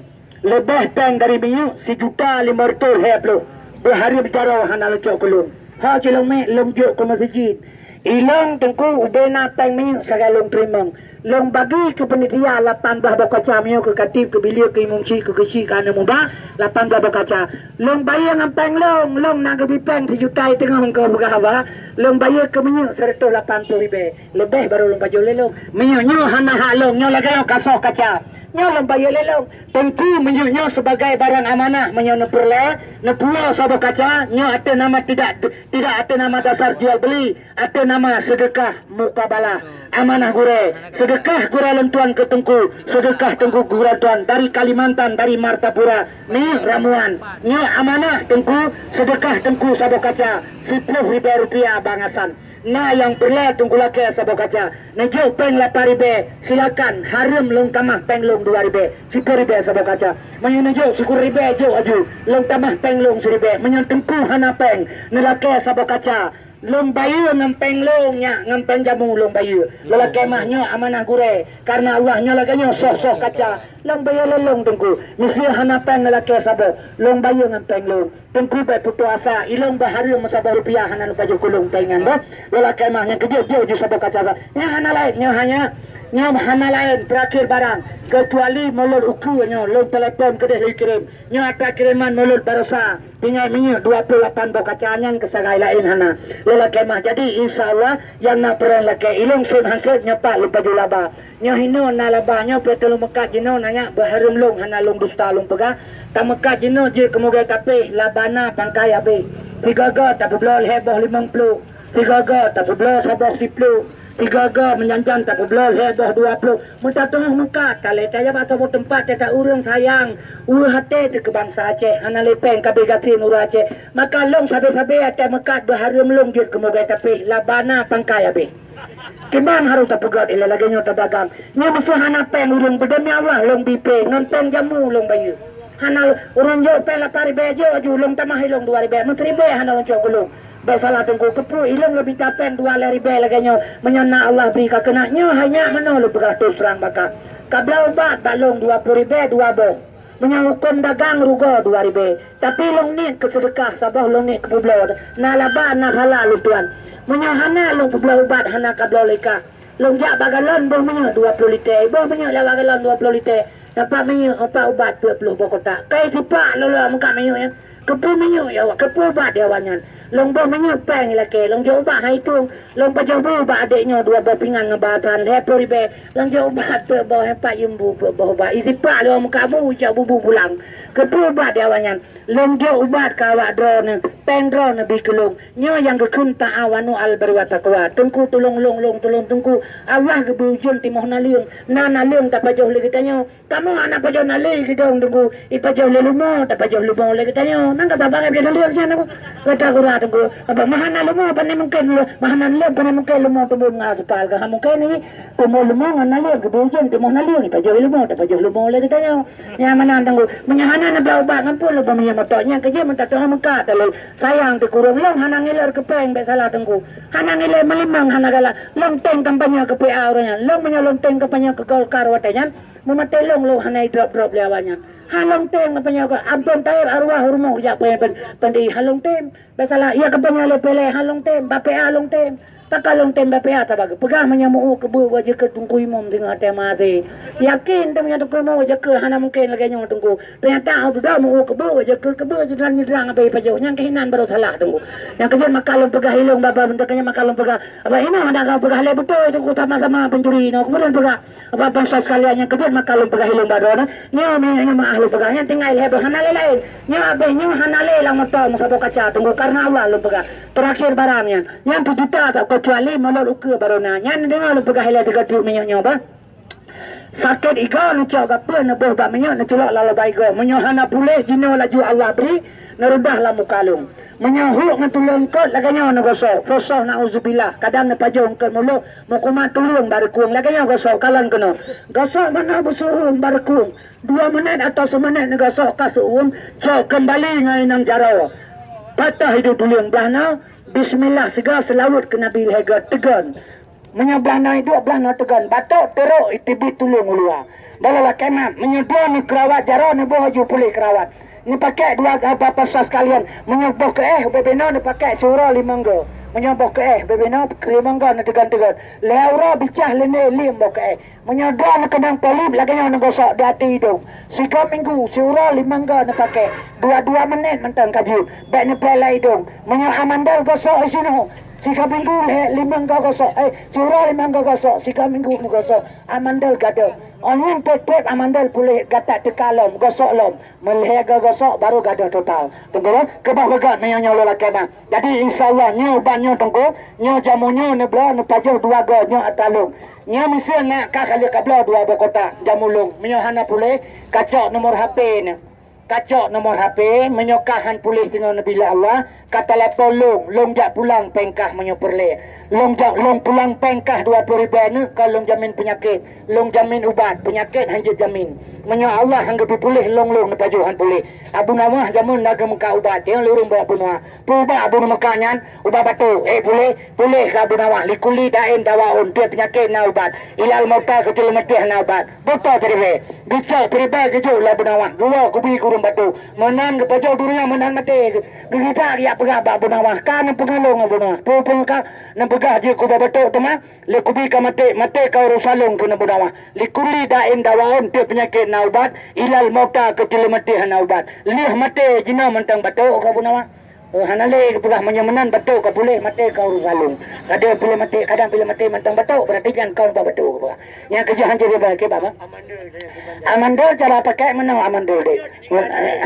Leubeh péng dari minyeuk sijuta limong reutôh lhée ploh. Beuhareuem jaroe hana leucok keu lôn. Ho cilong mék lôn jok keu meuseujid. Ilong teungku ubé na péng minyeuk sagai lôn teurimong. Lôn bagi keu panitia lapan blaih boh kaca, meunyoe keu katib, keu bileue, keu imum chik, keu keuchik, keu aneuk muda, lapan blaih boh kaca. Lôn bayeue ngon péng lôn, lôn na geubi péng sijuta teungoh engkau peugah haba. Lôn bayeue keu minyeuk seureutôh lapan ploh ribée. Leubeh barô lôn pajoh lé lôn. Meunyoe nyoe hana hak lôn, nyoe lagée nyoe kasoh kaca. Nyoe lôn bayeue lé lôn. Teungku, meunyoe nyoe sibagai barang amanah, meunyoe neupeureulée, neupuwoe saboh kaca, nyoe ateueh nama tidak, tidak ateueh nama dasar jual beli, ateueh nama seudeukah mukabalah. Amanah gurée, seudeukah gurée lôn tuan keu teungku, seudeukah teungku gurée tuan dari Kalimantan, dari Martapura, nyoe ramuan. Nyoe amanah teungku, seudeukah teungku saboh kaca, siploh ribée rupiah bangasan. Na nyang peureulée teungku lakée saboh kaca, neujok péng lapan ribée, silakan, hareuem lôn tamah péng lôn dua ribée, siploh ribée saboh kaca. Meunyoe neujok sikureueng ribée, jok aju, lôn tamah péng lôn siribée. Meunyoe teungku hana péng, neulakée saboh kaca, lôn bayeue ngon péng lôn nyak, ngon péng jamu lôn bayeue. Lôn lakée mah nyoe amanah gurée, kareuna Allah nyoe lagée nyoe soh-soh kaca, lôn bayeue lé lôn teungku. Miseue hana péng neulakée saboh, lôn bayeue ngon péng lôn. Teungku bék putus asa, ilong bah hareuem meusaboh rupiah hana lôn pajoh keu lôn taingan bah. Lôn lakée mah nyang keujeuet jok ju saboh kaca sa. Nyang hana laén nyoe hanya Nyoe hana laén, terakhir barang, keucuali mulod ukeue nyoe lôn telepon keudeh lôn kirém. Nyoe atra kireman mulod barosa, tinggai minyeuk dua puluh lapan boh kaca nyan keu sagai, laén hana. Lôn lakée mah. Jadi, insya Allah, nyang na peureulée lakée ilôn sép han sép nyoe pat lôn pajoh laba. Nyoe hinoe na laba, nyoe pih teulôn meukat jinoe na nyak beuhareuem lôn, hana lôn dusta lôn peugah. Tameukat jinoe jeuet keu mugée tapéh, laba na pangkai abéh. Sigoe-goe tapeubloe lhée boh limong ploh, sigoe-goe tapeubloe saboh siploh, sigoe-goe meujan-jan tapeubloe lhée boh dua ploh. Meutateupeue meukat, ka lhée tajak bak saboh teumpat, teuka ureuëng sayang, ureuëng até teuh keu bansa Aceh, hana lé péng ka beugasien ureuëng Aceh. Maka lôn sabe-sabe até meukat beuhareuem lôn jeuet keu mugée tapéh, laba na pangkai abéh. Kiban harôh tapeugét ilée lagée nyoe tadagang. Nyoe meuseuh hana péng ureuëng, beudemi Allah lôn bi péng, ngon péng jamu lôn bayeue. Hana ureuëng jok péng lapan ribée jok aju, lôn tamah ilôn dua ribée, meusiribée hana lôn cok keu lôn. Bék salah teungku, keupeue ilôn lôn mita péng dua lhée ribée lagée nyoe, meunyoe na Allah bri ka keunak nyoe, hai nyak meunoe lôn peugah terus terang baka. Ka bloe ubat bak lôn dua ploh ribée dua boh. Meunyoe hukôm dagang rugoe dua ribée, tapi lôn niet keu seudeukah saboh lôn niet keu peubloe, na laba na phala lôn tuan. Meunyoe hana lôn peubloe ubat hana ka bloe lé kah. Lôn jak bak galon boh minyeuk dua ploh liter, boh minyeuk lewat galon dua ploh liter. Nampak minyeuk, nampak ubat peuet ploh boh kotak. Kai sipak lôn lewat meukat minyeuk nyan. Keupeue minyeuk ya awak, keupeue ubat ya awak nyan. Lôn boh minyeuk péng ilakée, lôn jok ubat hai tueng. Lôn pajoh bu bak adék nyoe dua boh pingan ngon batan lhée ploh ribée. Lôn jok ubat peuet boh, empat yumbu peuet boh ubat. Isipak lôn meukabu ijak bubu pulang. Keupeue ubat di awak nyan? Lôn jok ubat keu awak droeneuh, péng droeneuh bi keu lôn. Nyoe nyang geukheun ta'awanu al birri wa taqwa. Teungku tulông lôn, lôn tulông teungku. Allah geubri ujeuen timoh naleueng. Na naleueng tapajoh lé geutanyoe. Kamoe hana pajoh naleueng gidong teungku, ipajoh lé leumo, tapajoh leumo lé geutanyoe. Nang ka saban pajoh naleueng nyan teungku. Gata gura teungku, apa meuhana leumo pane mungken, meuhana leueng pane mungken leumo teumbon ngon aspal ka mungken ni. Teumbon leumo ngon naleueng, geubri ujeuen teumoh naleueng, ipajoh leumo, tapajoh leumo lé geutanyoe. Nyang mana teungku, meunyoe hana neubloe ubat ngon peue leumo meunyoe moto nyan keujeuet meutateupeue meukat lé. Sayang teukurong lôn hana ngiler keu péng bék salah teungku. Hana ngiler meulimong hana galak. Lôn tem kampanye keu P A ureuëng nyan. Lôn meunyoe lôn tem kampanye keu Golkar watée nyan, meumaté lôn lôn hana idrop-drop lé awak nyan. Ha lôn tem kampanye keu Abdon Taib arwah rumoh jak pen pen pen di ha lôn tem. Biasalah ia kampanye lé Pele ha lôn tem, Bape A lôn tem. Taka lôn tem Bape A tabagi peugah meunyoe meu keubeue wajeu keu Teungku Imum singoh até mati. Yakin tem nyan Teungku Imum wajeu keu hana mungken lagée nyoe Teungku. Teunyata au dudoe meu keubeue wajeu keu keubeue jeudrang-jeudrang abéh pajoh nyang keuhinan baru salah Teungku. Nyang keujeuet maka lôn peugah ilong baba bentuk keujeuet maka lôn peugah. Apa inoe hana ka peugah lé beutôi Teungku sama-sama pencuri inoe kemudian peugah. Apa bansa sekalian nyang keujeuet maka lôn peugah ilong bak droeneuh, nyoe meunyang nyoe meuah lôn peugah nyan tinggai lhée boh hana lé laén. Nyoe abéh nyoe hana lé lam moto meusaboh kaca Teungku karena Allah lôn peugah. Terakhir barang nyan, nyan sijuta tak kecuali mulod ukeue baru na. Nyan deungoe lôn peugah ilée tiga truk minyeuk nyoe bah. Sakét igoe neucok gapeue neuboh bak minyeuk neuculok lam lubang igoe. Meunyoe hana puléh jinoe laju Allah bri, neureubah lam muka lôn. Meunyoe huk ngon tuleueng kot lagée nyoe neugosok, fosoh nauzubillah, kadang neupajoh eungkot muloh, meukumat tuleueng bak reukueng lagée nyoe gosok kalon keunoe. Gosok meunoe beusuhueng bak reukueng, dua menit atau seumenit neugosok ka seuuem, cok keumbali ngon inong jaroe. Patah iduek tuleueng blah na, bismillah sigoe seulaweuet keu Nabi lhée goe teugon. Meunyoe blah na iduek blah na teugon, batok teurok iteubiet tuleueng u luwa. Bala lakée mat, meunyoe dua neukeurawat jaroe neuboh aju puléh keurawat. Neupakée dua gata pasa sekalian. Meunyoe boh keuéh ubé binoe neupakée siuroe limong goe. Meunyoe boh keuéh ubé binoe limong goe neuteugon-teugon. Lhée uroe bicah leuné liem boh keuéh. Meunyoe droe neukeunong polip lagée nyoe neugosok di ateueh idong. Sigoe minggu siuroe limong goe neupakée. Dua-dua menit mantong ka jeuet. Bék neupée lam idong. Meunyoe amandel gosok sinoe. Sigoe minggu lhée limong goe gosok. Eh, siuroe limong goe gosok. Sigoe minggu neugosok. Amandel gadôh. Ôn nyan tiep-tiep amandel puléh gata teuka lom, gosok lom. Meulhée goe gosok baru gadôh total. Teungku, keubah beugét meunyoe nyoe lôn lakée na. Jadi insya Allah nyoe ubat nyoe Teungku, nyoe jamu nyoe neubloe neupajoh dua goe nyoe ata lôn. Nyoe miseue na ka kali kabloe dua boh kotak jamu lôn. Meunyoe hana puléh, kacok nomor H P nyoe. Kacok nomor H P, meunyoe kah han puléh singoh neubi lé Allah, ka telepon lôn, lôn jak pulang péng kah meunyoe peureulée. Lôn jak lôn pulang péng kah dua ploh ribée nyoe ka lôn jamin peunyakét, lôn jamin ubat, peunyakét han jeuet jamin. Meunyoe Allah han geupeupuléh lôn lôn neupajoh han puléh. Abu Nawah jameun na geumeukat ubat, nyang lôn ureuëng bak Abu Nawah. Peue ubat Abu Nawah meukat nyan? Ubat batuk. Eh puléh, puléh keu Abu Nawah. Likuli dain dawaun, tiep peunyakét na ubat. Ilal mauta keucil meutih na ubat. Beutôi siribée. Geucok siribée geujok lé Abu Nawah. Geuwoe keubi keu ureuëng batuk. Meunan geupajoh dunia meunan maté. Geugisa geujak Peugah bak Abu Nawas, ka neupeugah lôn Abu Nawas. Peue-peue ka neupeugah jeuet keu bak batuk teuma, lé kubi ka maté, maté ka urusan lôn keu Abu Nawas. Likulli da'in dawaun, tiep peunyakét na ubat, ilal mauta, keucuali maté hana ubat. Lheueh maté jinoe mantong batuk keu Abu Nawas. Oh, hana lé geupeugah meunyoe meunan batuk ka puléh, maté ka urusan lôn. Kadang puléh maté, kadang puléh maté mantong batuk, berarti nyan kon bak batuk geupeugah. Nyang keujeuet hanjeuet bak keu bak. Amandel cara pakai meunoe amandel dek.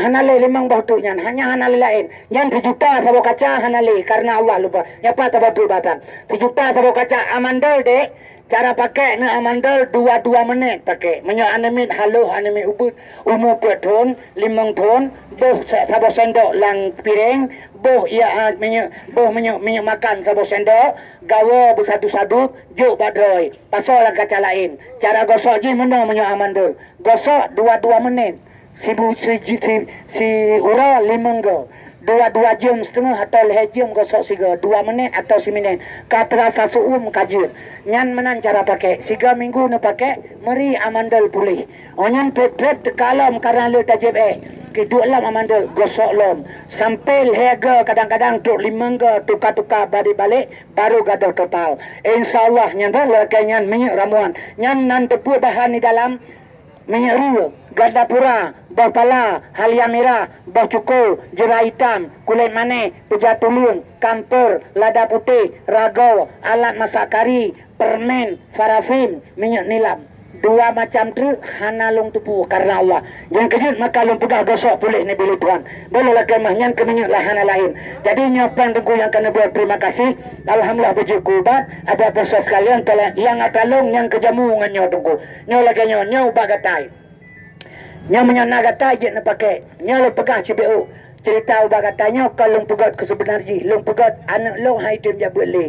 Hana lé limong boh tu nyan, hanya hana lé laén. Nyan sijuta saboh kaca hana lé, karena Allah lupa. Nyapa saboh tu batang. Sijuta saboh kaca amandel dek. Cara pakai na amandel dua-dua menit pakai. Meunyoe aneuk miet haloh, aneuk miet ubeut, umu peuet thon, limong thon, boh sa-, saboh sendok lam piréng, boh ia, ah, minyeuk, boh minyeuk, minyeuk makan saboh sendok, gawa beusadu-sadu, jok bak droe, pasoe lam kaca laén. Cara gosok jih meunoe meunyoe amandel. Gosok dua-dua menit. Sibu-, si, si, si, si uroe limong go. Dua-dua jeuem siteungoh atau lhée jeuem gosok sigo, dua menit atau siminit. Ka teurasa seuuem ka jeuet. Nyan meunan cara pakai. Sigo minggu neupakai, meuri amandel puléh. Oh nyan treb-treb teuka lom karena le tajieb éh. Kiduek lom amandel, gosok lom. Sampai lhée go, kadang-kadang trok limong go, tuka-tuka balik-balik, baru gadôh total. Insya Allah nyan dah, lakée nyan minyeuk ramuan. Nyan nan teupeue bahan di dalam, minyeuk rue, ganda pura, boh pala, halia mirah, boh cuko, jeura itam, kulét manéh, peujah tuleueng, kampor, lada putéh, ragoe, alat masak kari, permen, parafin, minyeuk nilam. Dua macam treuk hana lôn teupeue karena Allah. Nyang keujeuet maka lôn peugah gosok puléh neubi lé Tuhan. Bolo lakée mah nyan keu minyeuk lah hana laén. Jadi nyoe péng teungku nyang ka neuba terima kasih. Alhamdulillah beujeuet keu ubat. Adak peursa sekalian, tolong nyang ata lôn nyang keu jamu ngon nyoe teungku. Nyoe lagée nyoe, nyoe ubat gatai. Nyoe meunyoe na gatai jeuet neupakai. Nyoe lôn peugah sibeuk cerita ubat gatai nyoe kon lôn peugét keu seubeuna jih. Lôn peugét aneuk lôn hai tem jak beuet lé.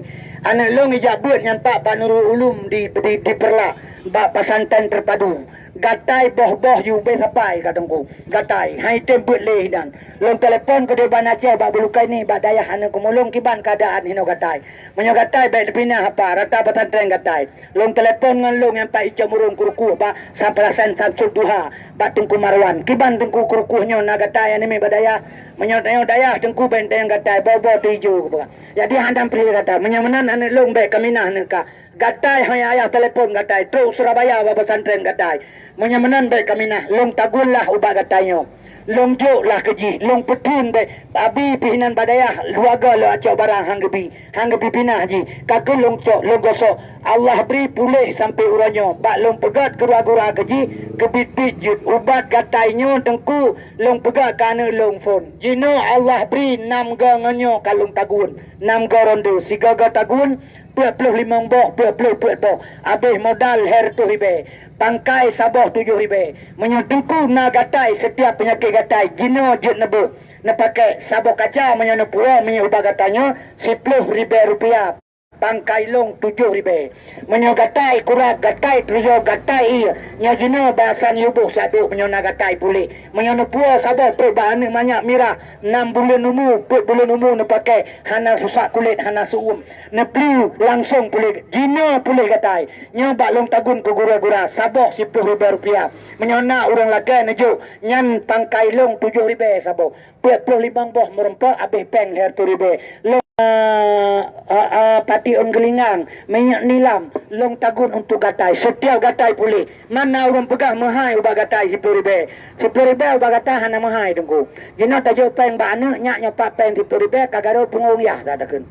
Aneuk lôn ijak beuet nyan pat bak Nurul Ulum di, di, di Perla, bak pesantren terpadu. Gatai boh-boh yue ubé sapai ka teungku. Gatai hai tem beuet lé hinan. Lôn telepon keu di Banda Aceh bak Bulukaini bak dayah aneuk keumulông kiban keadaan hinoe gatai. Meunyoe gatai bék neupinah apa, rata pesantren gatai. Lôn telepon ngon lôn nyang pat icok murông keurukoh bak Samprasen Samsul Duha bak Teungku Marwan. Kiban teungku keurukoh nyoe na gatai aneuk miet bak dayah. Meunyoe tanyoe dayah teungku bék tanyoe gatai, boh-boh teuijo geupeugah. Jadi hana peureulée gatai. Meunyoe meunan aneuk lôn bék kaminah neuka. Gatai hai ayah telepon gatai, trok Surabaya bak pesantren gatai. Meunyoe meunan bék kaminah, lôn tagun lah ubat gatai nyoe. Lôn jok lah keu jih, lôn peutheun bék. Abi pih inan bak dayah, luwaga lôn acok barang han geubi, han geubi pinah jih. Ka keuh lôn cok, lôn gosok. Allah bri puléh sampoe uroe nyoe. Bak lôn peugét keurua-gura keu jih, keubiet-biet jeuet. Ubat gatai nyoe teungku lôn peugét keu aneuk lôn phon. Jinoe Allah bri nam go ngon nyoe ka lôn tagun. Nam go ronde, sigo-go tagun, peuet ploh limong boh, peuet ploh peuet boh. Abéh modal lhée reutôh ribée. Pangkai saboh tujoh ribée. Meunyoe teungku na gatai, setiap peunyakét gatai, jinoe jeuet neubeuet. Neupakai saboh kaca meunyoe neupuwoe minyeuk ubat gatai nyoe siploh ribée rupiah. Pangkai lôn tujoh ribée. Meunyoe gatai kurab, gatai teuyo, gatai ié, nyoe jinoe basa neuboh sadok meunyoe na gatai puléh. Meunyoe neupuwoe saboh trok bak aneuk manyak mirah, nam buleuen umu, peuet buleuen umu neupakai, hana rusak kulét, hana seuuem. Neupli langsong puléh, jinoe puléh gatai. Nyoe bak lôn tagun keu gura-gura, saboh siploh ribée rupiah. Meunyoe na ureuëng lakée neujok, nyan pangkai lôn tujoh ribée saboh. Peuet ploh limong boh meureumpok abéh péng lhée reutôh ribée. Lôn, eh, eh, eh, pati ôn geulingang, minyeuk nilam, lôn tagun untuk gatai. Setiap gatai puléh, mana ureuëng peugah meuhai ubat gatai siploh ribée. Siploh ribée ubat gatai hana meuhai teungku. Jinoe tajok péng bak aneuk, nyak nyoe pat péng siploh ribée ka gadôh punggong yah ka takheun.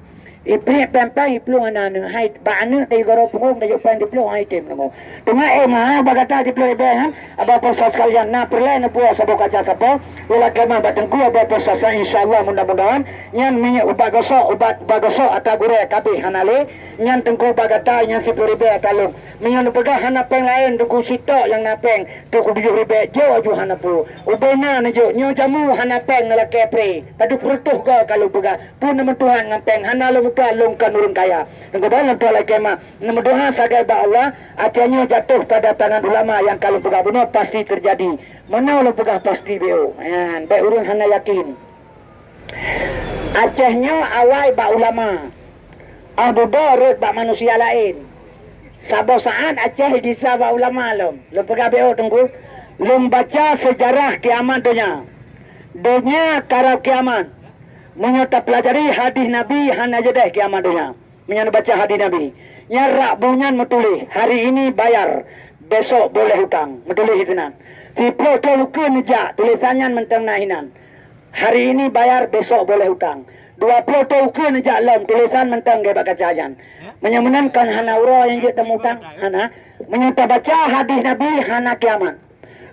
Ipriek péng-péng iplueng aneuk-aneuk, hai bak aneuk teuh goro punggong tajok péng siploh hai tem teungku. Teuma éh meuhai ubat gatai siploh ribée nyan, abah peursa sekalian na peureulée neupuwoe saboh kaca sapo, lôn lakée meuh bak teungku abah peursa sa insya Allah mudah-mudahan nyan minyeuk ubat gosok, ubat, ubat gosok ata gurée kabéh hana lé, nyan teungku ubat gatai nyan siploh ribée ata lôn. Meunyoe neupeugah hana péng laén teungku sitok nyang na péng, teungku tujoh ribée jok aju hana peue. Ubé na neujok nyoe jamu hana péng neulakée pré. Padub reutôh go ka lôn peugah. Pun neumeutuhan ngon péng hana lôn muka lôn kon ureuëng kaya. Teungku ba lôn tuan lakée meuh neumeudoa sagai bak Allah, Aceh nyoe jatuh pada tangan ulama nyang ka lôn peugah bunoe pasti teujadi. Meunoe lôn peugah pasti beu. Nyan, bék ureuëng hana yakin. Aceh nyoe awai bak ulama. Ah dudoe rhot bak manusia laén. Saboh saát Aceh gisa bak ulama lom. Lôn peugah beu teungku. Lôn baca seujarah kiamat donya. Donya karab kiamat. Meunyoe tapeulajari hadih Nabi hana jadeh kiamat donya. Meunyoe neubaca hadih Nabi, nyan rak bu nyan meutuléh, "Hari ini bayar, besok boleh hutang." Meutuléh sinan. Siplôh thôn ukeue neujak, tulésan nyan mantong na hinan. "Hari ini bayar, besok boleh hutang." Dua ploh thôn ukeue neujak lom, tulésan mantong geuba kaca nyan. Meunyoe meunan kon hana uroe nyang jeuet tamutang, hana. Meunyoe tabaca hadih Nabi, hana kiamat.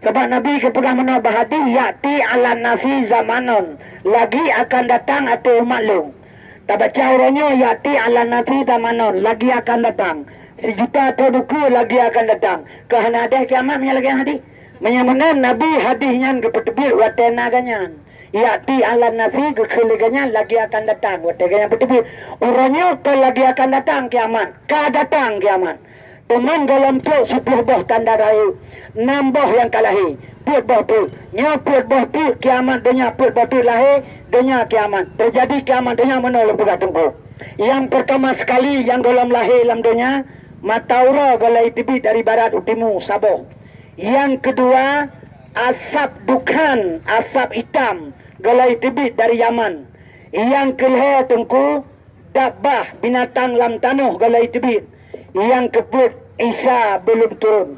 Sabab Nabi geupeugah meunoe bak hadih, "Ya'ti 'alan nasi zamanun, lagi akan datang ateueh umat lôn." Tabaca uroe nyoe, "Ya'ti 'alan nasi zamanun, lagi akan datang. Sijuta thôn ukeue lagi akan datang." Keu hana deh kiamat meunyoe lagèe hadih. Meunyoe meunan Nabi hadih nyan geupeuteubiet watèe na geuh nyan. "Ya'ti 'alan nasi," geukheun lé geuh nyan, "lagi akan datang." Watèe geuh nyan peuteubiet. Uroe nyoe kon lagi akan datang kiamat. Ka datang kiamat. Teuma gohlom trok siplôh boh tanda rayeuk, nam boh nyang ka lahé, peuet boh teuk. Nyoe peuet boh teuk kiamat donya, peuet boh teuk lahé donya kiamat. Teujadi kiamat donya meunoe lôn peugah teungku. Nyang peurtama sekali nyang gohlom lahé lam donya, mata uroe gohlom teubiet dari barat u timu saboh. Nyang keudua, asap dukhan, asap itam gohlom teubiet dari Yaman. Nyang keulhèe teungku, dabbah, binatang lam tanoh gohlom teubiet. Nyang keupeuet, Isa beulom turun.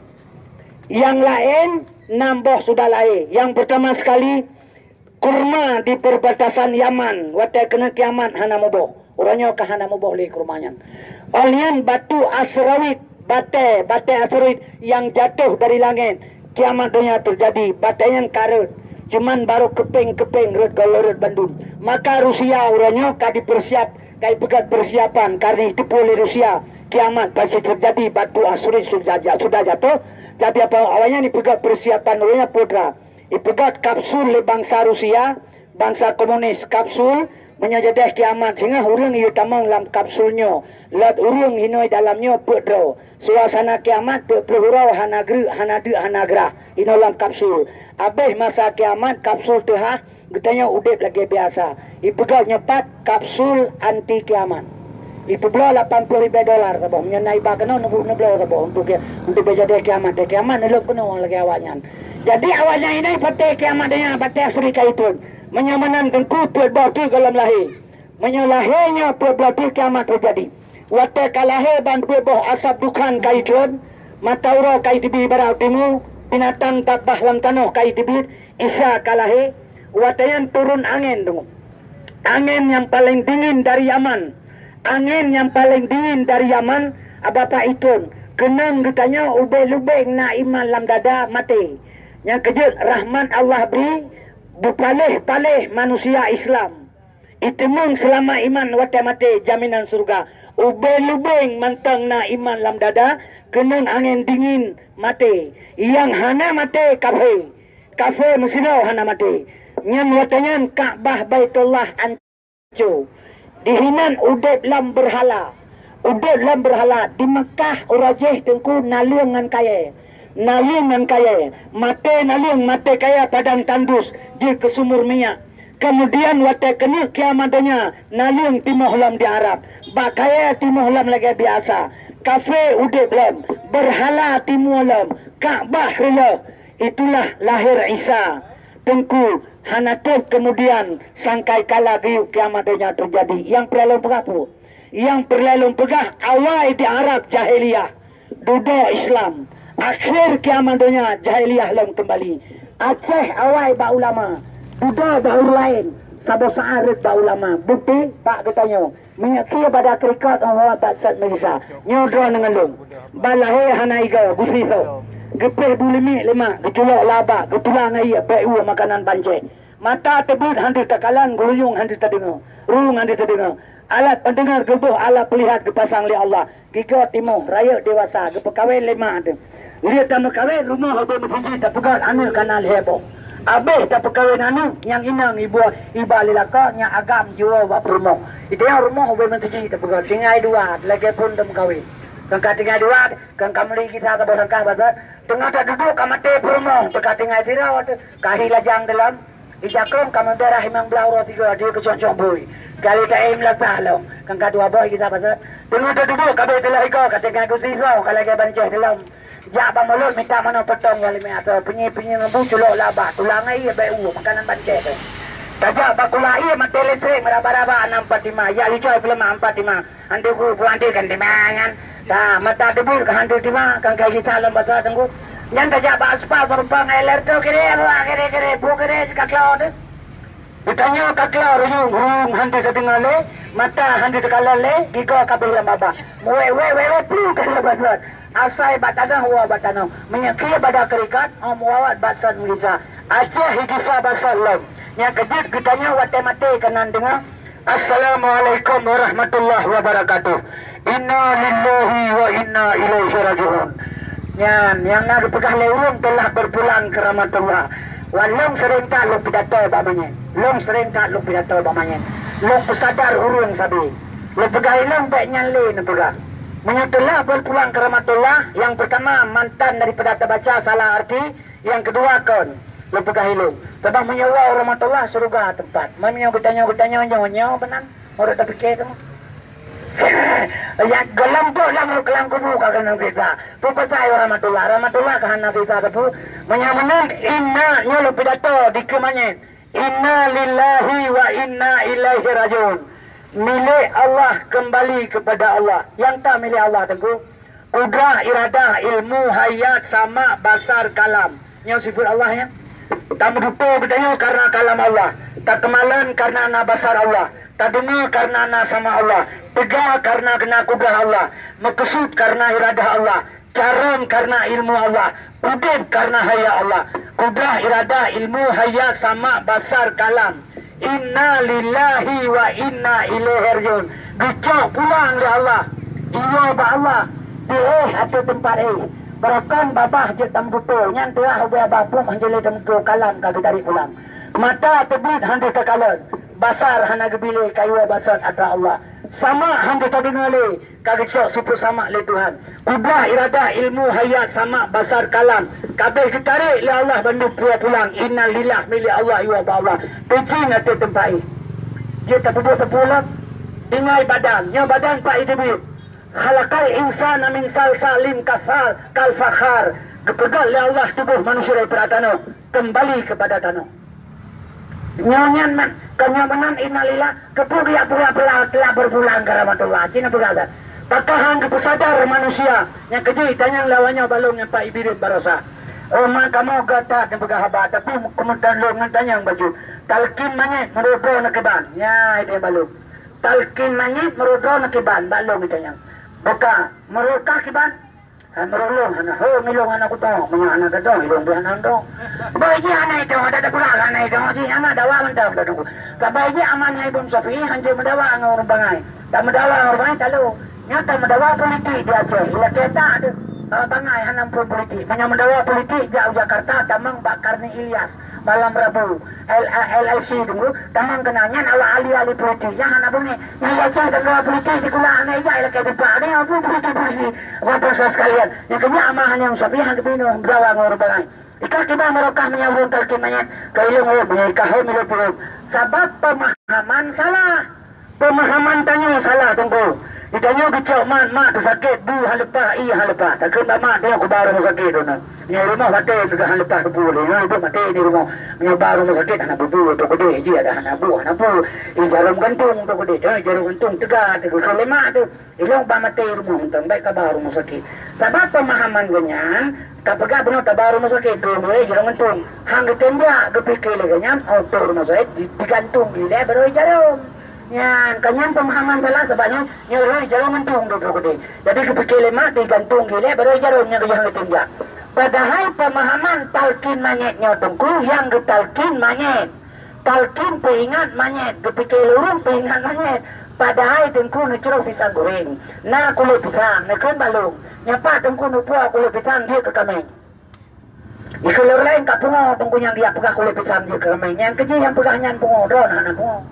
Nyang laén nam boh sudah lahé. Nyang peurtama sekali, kurma di perbatasan Yaman, watèe keuneuk kiamat hana muboh. Uroe nyoe ka hana muboh lé kurma nyan. Óh lheueh nyan batu asteroid, batèe, batèe asteroid nyang jatoh dari langèt. Kiamat donya teujadi, batèe nyan ka rhot, cuman barô keupeng-keupeng rhot gohlom rhot bandum. Maka Rusia uroe nyoe ka dipeursiap, ka ipeugöt peursiapan, karna jiteupeue lé Rusia kiamat pasti teujadi, batu asteroid sudah ja-, sudah jatoh. Jadi apa awaknyan ipeugöt peursiapan uroe nyoe peue teuma? Ipeugöt kapsul lé bansa Rusia, bansa komunis, kapsul, meunyoe jadeh kiamat singoh ureueng iyue tamong lam kapsul nyoe, lot ureueng hinoe dalam nyoe peuet droe. Suasana kiamat peuet ploh uroe hana greuk, hana deuk, hana grah, hinoe lam kapsul. Abéh masa kiamat, kapsul teuhah, geutanyoe udép lagèe biasa. Ipeugöt nyoe pat kapsul anti kiamat. Ipeubloe lapan ploh ribèe dolar saboh. Meunyoe na iba keunoe neubu-, neubloe saboh untuk ki-, untuk beujadeh kiamat. Deh kiamat neulheueh keunoe lagèe awaknyan. Jadi awaknyan ini patéh kiamat donya, patéh asteroid ka itrön. Meunyoe meunan teungku peuet boh teuk gohlom lahé. Meunyoe lahé nyoe peuet boh teuk kiamat teujadi. Watèe ka lahé ban peuet boh asap dukhan ka itrön, mata uroe ka iteubiet barat u timu, binatang dabbah lam tanoh ka iteubiet, Isa ka lahé, watèe nyan turun angén teungku. Angén nyang paleng dingin dari Yaman. Angén nyang paleng dingin dari Yaman, a, Bapak itrön, keunong geutanyoe ubé lubeng na iman lam dada maté. Nyang keujeuet rahmat Allah bri, beupaléh-paléh manusia Islam. Iteumeung seulama iman watèe maté jaminan syeuruga. Ubé lubeng mantong na iman lam dada, keunong angén dingin maté. Nyang hana maté kafé. Kafé meusinoe hana maté. Nyan watèe nyan Ka'bah Baitullah anco. Dihinan udép lam beurhala. Udép lam beurhala. Di Meukah uroe jéh teungku naleueng ngon kayèe. Naleueng ngon kayèe. Maté naleueng, maté kayèe padang tandus jeuet keu sumur minyak. Keumudian watèe keuneuk kiamat donya, naleueng timoh lom di Arab. Bak kayèe timoh lom lagèe biasa. Kafé udép lom. Beurhala timoh lom. Ka'bah reuloh. Itulah lahé Isa. Teungku, hana trôh keumudian sangkai kala geuyue kiamat donya teujadi. Nyang peureulèe lôn peugah peue? Nyang peureulèe lôn peugah awai di Arab jahiliyah, dudoe Islam. Akhé kiamat donya jahiliyah lom keumbali. Aceh awai bak ulama, dudoe bak ureueng laén, saboh saát rhot bak ulama. Bukeuti bak geutanyoe. Meunyoe keu bada keurikot, oh, bak Ustaz Melisa. Nyoe droeneuh ngon lôn. Ban lahé hana igoe, geusisoe. Geupéh bu limiek lé mak, geuculok lam bak, geutulang ngon ié, bèk ueh makanan bancéh. Mata teubeuet han deuh takalon, geurunyueng han deuh tadeungoe, rueng han deuh tadeungoe. Alat pendengar geuboh, alat peulihat geupasang lé Allah. Gigoe timoh, rayeuk dewasa, geupeukawen lé mak teuh. Lheueh tameukawen, rumoh ubé meusinji tapeugöt aneuk ka na lhèe boh. Abéh tapeukawén aneuk nyang inong iba, iba lé lakoe, nyang agam jiwoe bak peurumoh. Iteunyang rumoh ubé meusinji tapeugöt, tinggai dua, lagèe phôn tameukawen. Kon ka tinggai dua, kon ka meuli gisa saboh langkah basa, teungoh taduduek ka maté peurumoh, teuka tinggai sidroe, ka hi lajang teuh lom. Ija kong ka meudarah imam blah uroe tiga, di keucok-cok bui. Kali taim lasah lom, kan ka dua boh gisa basa. Teungoh teududuek ka abéh teulah igoe, ka tinggai geusisoe, ka lagèe bancéh teuh lom. Jak bak mulod mita manoe peutong nyang limong asoe, peunyi-peunyi ngon bu culok lam bak, tulang ngon ié bèk ueh makanan bancéh teuh. Tajak bak kulah ie maté listrik meuraba-raba nam Fatimah. Ya licôi peuleumah Fatimah. Hantu ku pulang ti kan timangan. Sa mata debu ka hantu tima kan kai kita lom basa tengku. Nyan tajak bak aspal meureumpang air ler tu kiri ruang kiri kiri bu kiri ka klo tu. Geutanyoe ka klo ruyung-ruyung hantu teudeungoe lé, mata hantu teukalon lé, gigoe ka beh lam babah. Muwé wé wé wé plu ka lom basa. Asai bak tanoh woe bak tanoh. Meunyoe keu bada keurikat, hom wawat bak sat meugisa. Aceh higisa basa lom. Nyang keujeuet geutanyoe watée maté keunan deungoe, "Assalamualaikum warahmatullahi wabarakatuh. Inna lillahi wa inna ilaihi raji'un." Nyan nyang na geupeugah lé ureuëng teulah berpulang ke rahmatullah. Wan lôn seuring that lôn pidato bak manyét. Lôn seuring that lôn pidato bak manyét. Lôn peusadar ureuëng sabe. Lôn peugah ilôn bék nyan lé neupeugah. Meunyoe teulah berpulang ke rahmatullah, yang pertama mantan daripada terbaca salah arti, yang kedua kon lôn peugah ilôn. Teuma meunyoe woe u rahmatullah, syeuruga teumpat. Meunyoe geutanyoe-geutanyoe nyoe, nyoe beunan, meunurot tapike kamoe. Ya, geulompok lam, lam kubu ka keuneuk gisa. Peue pasai rahmatullah? Rahmatullah ka hana gisa teupeu. Meunyoe meunan, inna nyoe lôn pidato dikeue manyét. Inna lillahi wa inna ilaihi raji'un. Milék Allah, kembali kepada Allah. Nyang tan milék Allah, Teungku. Kudrah, iradah, ilmu, hayat, sama, basar, kalam. Nyoe sifeuet Allah nyan. Tameututoe geutanyoe karena kalam Allah. Takeumalon karena na basar Allah. Tadeungoe karena na sama Allah. Teuga karena na kudrah Allah. Meukeusut karena iradah Allah. Carông karena ilmu Allah. Udeb karena haya Allah. Kudrah, iradah, ilmu, hayat, sama, basar, kalam. Inna lillahi wa inna ilaihi raji'un. Geucok pulang lé Allah. Iwoe bak Allah. Di éh ateueh teumpat éh. Beurokon babah jeuet tameututoe. Nyan teuah ubé babah pun hanjeuet lé tameututoe, kalam ka geutarék pulang. Mata teubiet hana takalon. Basar hana geubi lé ka iwoe bak sat atra Allah. Sama hana tadeungoe lé. Ka geucok sifeuet sama lé Tuhan. Kudrah, iradah, ilmu, hayat, sama, basar, kalam. Ka abéh geutarek lé Allah bandum puwoe pulang. Inna lillah milék Allah, iwoe bak Allah. Teucing ateueh teumpat éh. Jeuet tapeubuet teupulang. Ingai badan. Nyoe badan pat jiteubiet. Khalaqal insana min salsalin kafal, kal fakhar. Geupeugöt lé Allah tuboh manusia daripada tanoh. Kembali kepada tanoh. Nyoe nyan man, ka nyoe meunan innalillah, keupeue geujak peugah peula-, telah berpulang ke rahmatullah. Cina peugah that. Pakon han geupeusadar manusia nyang keujeuet tanyong lawan nyoe balong nyang pat Iblih barosa. Oh, man kamoe gata nyang peugah haba, tapi keumudian lôn ngon tanyong bacut. Talkin manyét meurudroe neukiban. Nya, itu balong. Talkin manyét meurudroe neukiban, balong tanyong. Buka, meurukah kiban? Hai meurulông hana, ho milông hana kutong, meunyoe hana gadong, ilông pih hana dong. Boh jih hana idong, ada, ada pula hana idong, jih hana dawa mantong, dah tunggu. Sabai jih aman ngai Bung Syafi'i, hancur meudawa ngon ureueng bangai. Tak meudawa ngon ureueng bangai, talu. Nyoe tak meudawa politik di Aceh, ilakée tak ada. Kalau bangai hana pun politik. Meunyoe meudawa politik, jak u Jakarta, tamong bak Karni Ilyas, malam Rabu. L-, L L C dulu, tamong keunan nyan awak ahli-ahli politik. Nyang hana beungéh. Nyang yakin teuka politik sikula hana ijak ilakée dipak. Ada nyang pun politik-politik. Bapak-bapak sekalian. Nyang keujak amah nyang sapi hana binoe berawa ngon ureueng bangai. Ikah kiban meurokah meunyoe ureueng talkin manyét. Ka ilông ureueng meunyoe ikah hom ilông peuruet. Sabab pemahaman salah. Pemahaman tanyoe salah, Teungku. Di tanyoe geucok mat, mat teusakét, bu han leupah, ie han leupah. Takheun bak mat tanyoe kuba rumoh sakét droeneuh. Nyoe rumoh maté teuga han leupah bu lé. Nyoe iboh maté di rumoh. Nyoe ba rumoh sakét hana bu-bu, tu keudeh jih ada hana bu, hana bu. Ie jarom gantung tu keudeh. Eh, jarom gantung teuga, teuga keu lé mat tu. Ilông ba maté rumoh mantong, bèk kaba rumoh sakét. Sabab pemahaman geuh nyan, ka peugah bunoe taba rumoh sakét, tu mulai jarom gantung. Han geutem jak, geupike lé geuh nyan, oh, tu rumoh sakét di-, digantung ilèe baroe jarom. Nyan, ka nyan pemahaman salah, sabab nyoe, nyoe lôn jaroe mantong droe-droe keudeh. Jadi geupike lé mak digantung ilèe baroe jaroe nyang geujak geutem jak. Padahai pemahaman talkin manyét nyoe Teungku, nyang geutalkin manyét. Talkin peuingat manyét, geupike lé ureueng peuingat manyét. Padahai Teungku neucroh pisang goreng. Na kulét pisang, neukheun balong. Nyan pat Teungku neupuwoe kulét pisang jeuet keu kaméng. Di keuleur laén ka pungo Teungku nyang geujak peugah kulét pisang jeuet keu kaméng. Nyan keujih nyang peugah nyan pungo, droen hana pungo.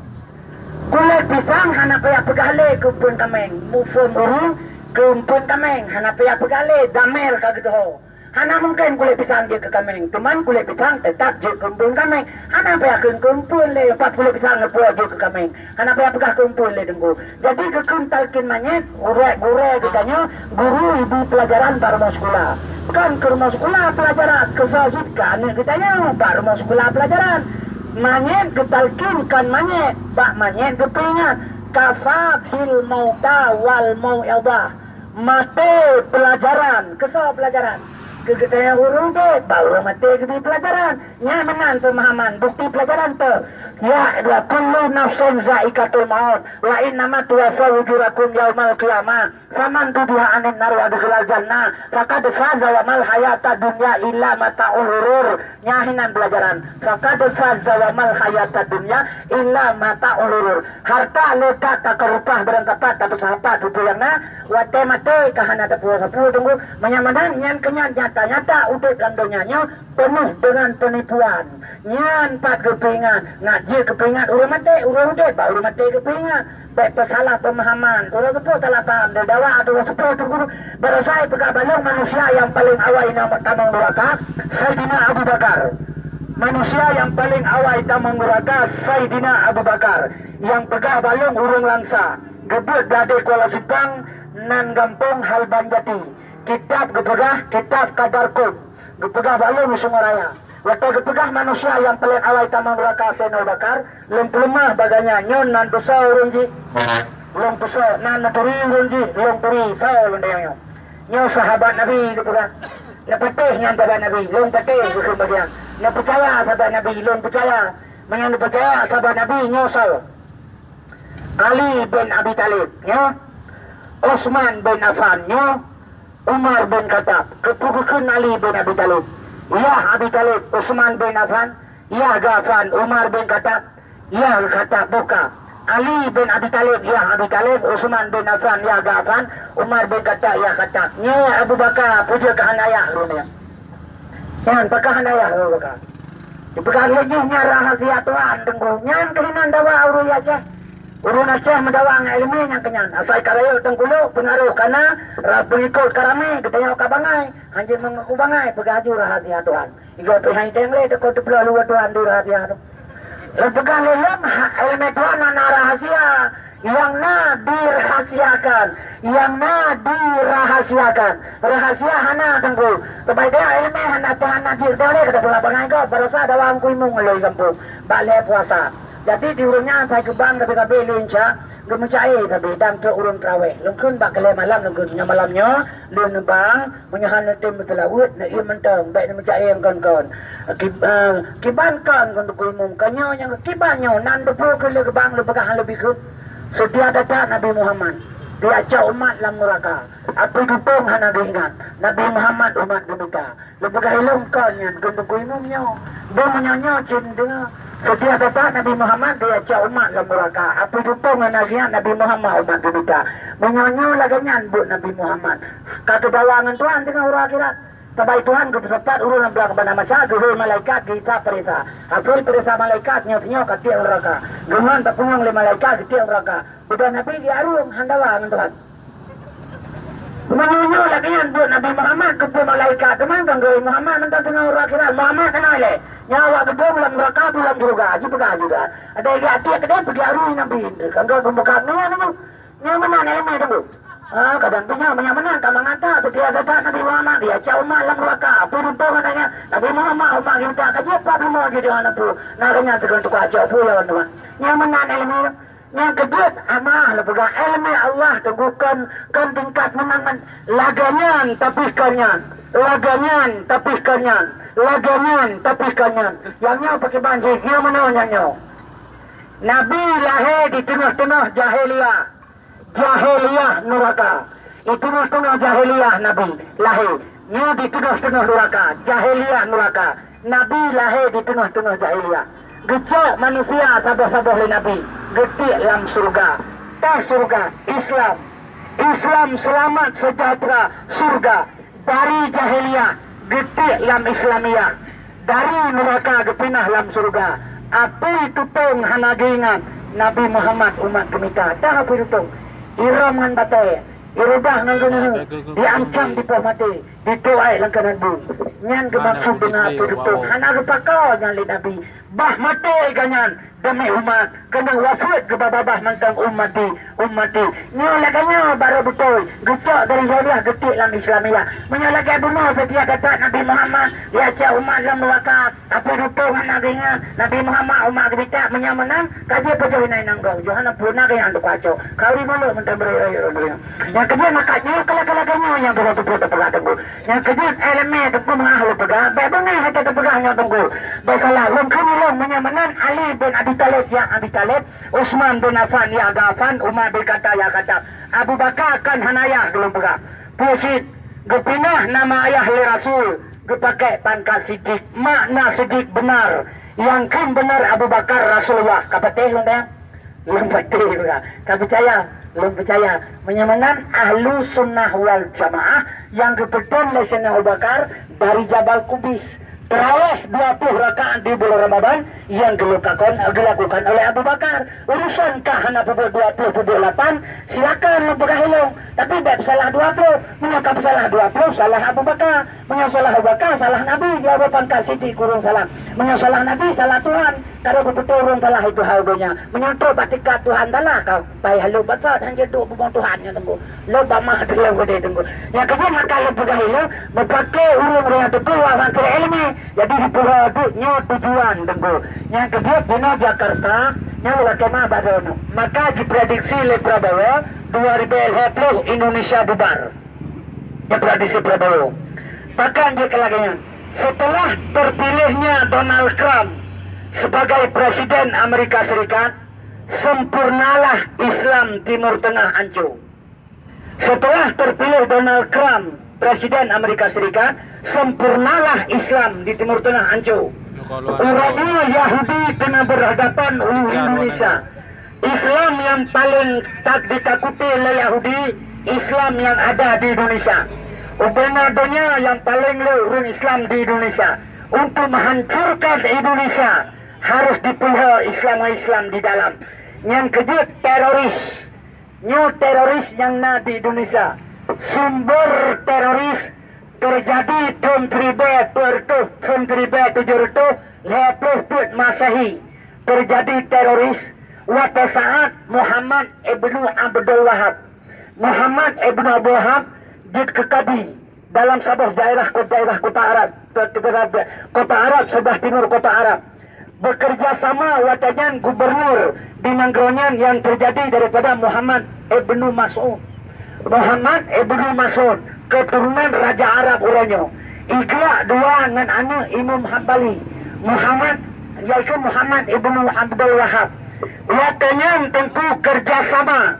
Kulét pisang hana payah peugah lé keu eumpeuen kaméng. Muphom ureueng keu eumpeuen kaméng hana payah peugah lé, damèr ka geuteuho. Hana mungken kulét pisang jeuet keu kaméng. Teuma kulét pisang teutap jeuet keu eumpeuen kaméng. Hana payah kheun keu eumpeuen lé, pat kulét pisang neupuwoe jeuet keu kaméng. Hana payah peugah keu eumpeuen lé Teungku. Jadi geukheun talkin manyét, gurèe-gurèe geutanyoe, guru ibi peulajaran bak rumoh sikula. Kon keu rumoh sikula peulajaran, keu soe cit keu aneuk geutanyoe bak rumoh sikula peulajaran. Manyét geutalkin kon manyét, bak manyét geupeuingat. Kafa bil mauta wal mau'izah. Maté peulajaran. Keusoe peulajaran? Keu geutanyoe ureuëng udeb, bak ureuëng maté geubri peulajaran. Nyan meunan peumahaman, bukti peulajaran teuh. Ya, kullu nafsin zaikatul maut, wa innama tuwaffa ujurakum yaumal qiyamah. Faman zuhziha 'anin nar wa udkhilal jannah faqad faz wa mal hayatad dunya illa mata'ul ghurur. Nyan hinan peulajaran. Faqad faz wa mal hayatad dunya illa mata'ul ghurur. Hareuta le that takeu reupah barangkapat tapeusahapat peue nyang na, watée maté ka hana tapeue sapeue teungku. Meunyoe meunan nyan keunyan nyata-nyata udeb lam donya nyoe peunoh deungon peunipuan. Nyan pat geupeuingat, nak jeuet geupeuingat ureuëng maté, ureuëng udeb bak ureuëng maté geupeuingat. Bék peusalah peumahaman. Kura geupeu salah paham. Deuh dawa dua sepuluh teungku. Barosa peugah balong manusia nyang paleng awai na tamong nuraka, Saidina Abu Bakar. Manusia nyang paleng awai tamong nuraka, Saidina Abu Bakar. Nyang peugah balong ureuëng Langsa. Geubeuet gadée Kuala Simpang nan gampông Halban Jati. Kitab geupeugah, kitab Kadar Kum. Geupeugah balong Sungai Raya. Watée geupeugah manusia nyang paleng awai tamong nuraka Saidina Abu Bakar, lôn peuleumah bagai nyan, nyoe nan peusoe ureuëng jih. Lôn peusoe, nan neuturi ureuëng jih, lôn turi, soe lôn deungoe nyoe. Nyoe sahabat Nabi geupeugah. Neupatéh nyan sahabat Nabi, lôn patéh geukheun bagian. Neupeucaya sahabat Nabi, lôn peucaya. Meunyoe neupeucaya sahabat Nabi, nyoe soe? Ali bin Abi Thalib, nyoe. Utsman bin Affan, nyoe. Umar bin Khattab, keupeue geukheun Ali bin Abi Thalib? Yah Abi Thalib, Utsman bin Affan, yah Gafan, Umar bin Khattab, yah Khattab buka. Ali bin Abi Thalib, yah Abi Thalib, Utsman bin Affan, yah Gafan, Umar bin Khattab, yah Khattab. Nyoe Abu Bakar, peue jeuet ka hana yah lôn nyoe? Nyan, pakon hana yah Abu Bakar? Dipeugah lé jih nyan rahasia Tuhan, teungku. Nyan keuh inan dawa ureuëng Aceh. Ureuëng Aceh meudawa ngon iéleumé nyang keunyan. Asai ka rayeuk teungkulok, peungaroh ka na, ra-, peungikot ka ramé, geutanyoe ka bangai. Hanjeuet meungaku bangai, peugah aju rahasia Tuhan. Igoe pih hai teng lé teuko teubloe luwa Tuhan di rahasia tu. Lôn peugah lé lôn, ha, iéleumé Tuhan hana rahasia. Nyang na dirahasiakan, nyang na dirahasiakan. Rahasia hana teungku. Keubai dia iéleumé hana Tuhan na jeuet dia lé kata pula bangai gob. Barosa dawa Teungku Imum ngon lôn gampông bak lhée puasa. Jadi di ureuëng nyan sai geubang tapi-tapi lé insya geumeucaya tapi dan trok ureuëng traweh. Lôn kheun bak keulhée malam lôn kheun nyoe malam nyoe lôn neubang. Meunyoe hana tem beutulaweuet, na ié mantong, bék neumeucaya kon-kon. Kib-, eh, kiban kon, kon Teungku Imum, kon nyoe nyang kiban nyoe, nan beupeu keu lé geubang lé peugah leubeh keu. Seutia that-that Nabi Muhammad, dia cok umat lam nuraka. Apui dutong hana geuingat, Nabi Muhammad umat geumita. Lé peugah ilong kon nyan, kon Teungku Imum nyoe. Bang meunyoe nyoe cit deungoe. Seutia that-that Nabi Muhammad dia cok umat lam nuraka. Apui dutong hana geuingat Nabi Muhammad umat geumita. Meunyoe nyoe lagée nyan buet Nabi Muhammad. Ka teudawa ngon Tuhan teungoh uroe akhirat. Sabai Tuhan geupeusapat ureuëng lam blang bana masa geuhôi malaikat geuisa peuriksa. Hasil peuriksa malaikat nyoe sinyoe ka tiek nuraka. Geuman tapeungon lé malaikat geutiek nuraka. Udah Nabi diarueng hana dawa ngon Tuhan. Meunyoe nyoe lagée nyan buet Nabi Muhammad keupeue malaikat teuma ganggu Muhammad mantong teungoh uroe akhirat. Muhammad keunoe lé. Nyawa geudong lam nuraka atau lam syurga. Jipeugah juga. Ada yang tiek keudeh peudiarueng Nabi. Ganggu geumbukak nyoe nyoe. Nyang meunan iéleumé teungku. Ah, kadang tu nyoe meunyoe meunan ka mangata, seutia that-that Nabi Muhammad, dia cok umat lam nuraka. Apui dutong katanya, Nabi Muhammad umat geumita ka jeuet pat bumoe jih deungon apui. Na keunan teugon tukang cok apui lawan Tuhan. Nyang meunan iéleumé. Nyang keujeuet amalah lôn peugah iéleumé Allah teungku kon, kon tingkat meunan man. Lagée nyan tapi kon nyan. Lagée nyan tapi kon nyan. Lagée nyan tapi kon nyan. Nyang nyoe pakriban jih, nyoe meunoe nyang nyoe. Nabi lahé di teungoh-teungoh jahiliyah. Jahiliyah nuraka. Di teungoh-teungoh jahiliyah Nabi lahé. Nyoe di teungoh-teungoh nuraka, jahiliyah nuraka. Nabi lahé di teungoh-teungoh jahiliyah. Geucok manusia saboh-saboh lé Nabi, geutiek lam syeuruga. Tah syeuruga, Islam. Islam seulamat seujahteura syeuruga. Dari jahiliyah geutiek lam Islamiyah, dari nuraka geupinah lam syeuruga. Apui tutong hana geuingat Nabi Muhammad umat geumita. Tah apui tutong, irôm ngon batée, irubah ngon geuneue, diancam dipoh maté. Dituai lam kanan bu. Nyan geumaksud deungon peututong hana geupako nyan lé Nabi. Bah maté geuh nyan deumi umat, keuneuk wafeuet geuba babah mantong ummati, ummati. Nyoe lagèe nyoe barô beutôi, geucok dari jahiliyah geutiek lam Islamiyah. Meunyoe lagèe bunoe seutia that Nabi Muhammad, ya cok umat lom neuraka. Tapi dutong hana geuingat, Nabi Muhammad umat geubitak meunyoe meunan, ka jeuet pajoh inan inong gob, Yohanes pun na geuingat untuk kacok. Ka uri mulut meuntang beureueh-reueh. Nyang keujeuet maka nyoe kala-kala nyoe nyang beureueh teupeue teupeugah teungku. Nyang keujeuet ileumèe teungku meungaha lôn peugah, bèk beungèh hana teupeugah nyoe teungku. Bèk salah, lôn kheun ulôn meunyoe meunan Ali bin Abi Thalib ya Abi Thalib, Utsman bin Affan ya Affan, Umar bin Khattab ya Khattab. Abu Bakar kan hana yah lôn peugah. Peue cit geupinah nama ayah lé Rasul, geupakèk pangkat Siddiq. Makna Siddiq beunar, nyang kheun beunar Abu Bakar Rasulullah. Ka patéh lôn dang? Lôn patéh lôn. Ka peucaya? Lôn peucaya. Meunyoe meunan Ahlu Sunnah wal Jamaah nyang geupeutrön lé Saidina Abu Bakar dari Jabal Kubais. Tarawih dua puluh rakaat di bulan Ramadan nyang geulakon-, geulakukan oleh Abu Bakar. Urusan kah hana peubuet dua puluh, peubuet lapan, silakan lôn peugah ilôn. Tapi bèk salah dua puluh. Meunyoe ka salah dua puluh, salah Abu Bakar. Meunyoe salah Abu Bakar, salah Nabi. Dia pangkat Siddiq kurang salah. Meunyoe salah Nabi, salah Tuhan. Ka lheueh beutôi ureueng salah itu hal donya. Meunyoe trok bak tingkat Tuhan salah, ka payah lôn baca dan jeuet duek bumoe Tuhan nyan teungku. Lôn bak mah teuh lôn keudeh teungku. Nyang keujeuet maka lôn peugah ilôn, meupakè ureueng-ureueng nyang teupeu wak mantri ileumèe. Jadi dipeugah duek nyoe tujuan teungku. Nyang keujeuet bunoe Jakarta, nyoe lakèe mah bak droeneuh. Maka jiprediksi lé Prabowo, dua ribu lhèe ploh Indonesia bubar. Nyang prediksi Prabowo. Pakon jeuet keu lagèe nyan? Setelah terpilihnya Donald Trump sebagai Presiden Amerika Serikat, sempurnalah Islam Timur Tengah hancur. Setelah terpilih Donald Trump, Presiden Amerika Serikat, sempurnalah Islam di Timur Tengah hancur. Uroe nyoe Yahudi teungoh berhadapan u Indonesia. Islam nyang paleng tak ditakuti lé Yahudi, Islam nyang ada di Indonesia. Ubena donya nyang paleng le ureueng Islam di Indonesia. Untuk menghancurkan Indonesia, harus dipelihara Islam-Islam di dalam. Nyang keujeuet teroris. Nyoe teroris nyang na di Indonesia. Sumber teroris teujadi thon siribèe peuet reutôh, thon siribèe tujôh reutôh lhèe ploh peuet Masehi. Teujadi teroris watèe saat Muhammad ibnu Abdul Wahab. Muhammad ibnu Abdul Wahab jeuet keu kadi dalam saboh daerah, daerah kota Arab, kota Arab sebelah timur kota Arab. Bekerja sama watèe nyan gubernur di nanggroe nyan nyang teujadi daripada Muhammad ibnu Mas'ud. Muhammad ibnu Mas'ud, keturunan raja Arab uroe nyoe, igeulak dua ngon aneuk Imam Hambali, Muhammad, yaitu Muhammad ibnu Abdul Wahab. Watèe nyan teungku kerja sama,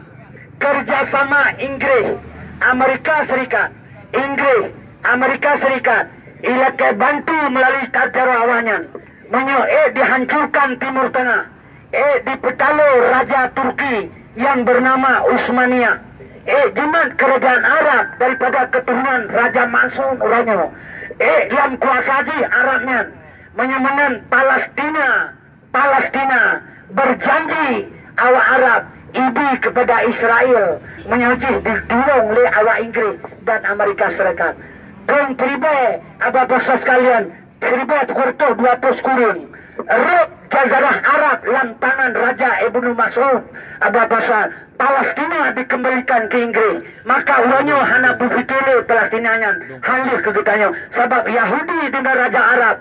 kerja sama Inggris, Amerika Serikat, Inggris, Amerika Serikat, ilakèe bantu meulalu tentara awaknyan. Meunyoe ék dihancurkan Timur Tengah, ék dipeutalo raja Turki nyang beunama Utsmaniyah, ék jimat keurajaan Arab daripada keuturonan Raja Mansur uroe nyoe, ék lam kuasa jih Arab nyan. Meunyoe meunan Palestina, Palestina berjanji awak Arab ibi kepada Israel meunyoe jih didorong lé awak Inggris dan Amerika Serikat. Kong pribadi, Abah Basa sekalian, siribèe tujôh reutôh dua ploh kureueng. Rot sejarah Arab lam tangan Raja Ibnu Mas'ud, Abah Basa, Palestina dikembalikan ke Inggris. Maka uroe nyoe hana beupiké lé Palestina nyan, han lheueh keu geutanyoe. Sabab Yahudi deungon Raja Arab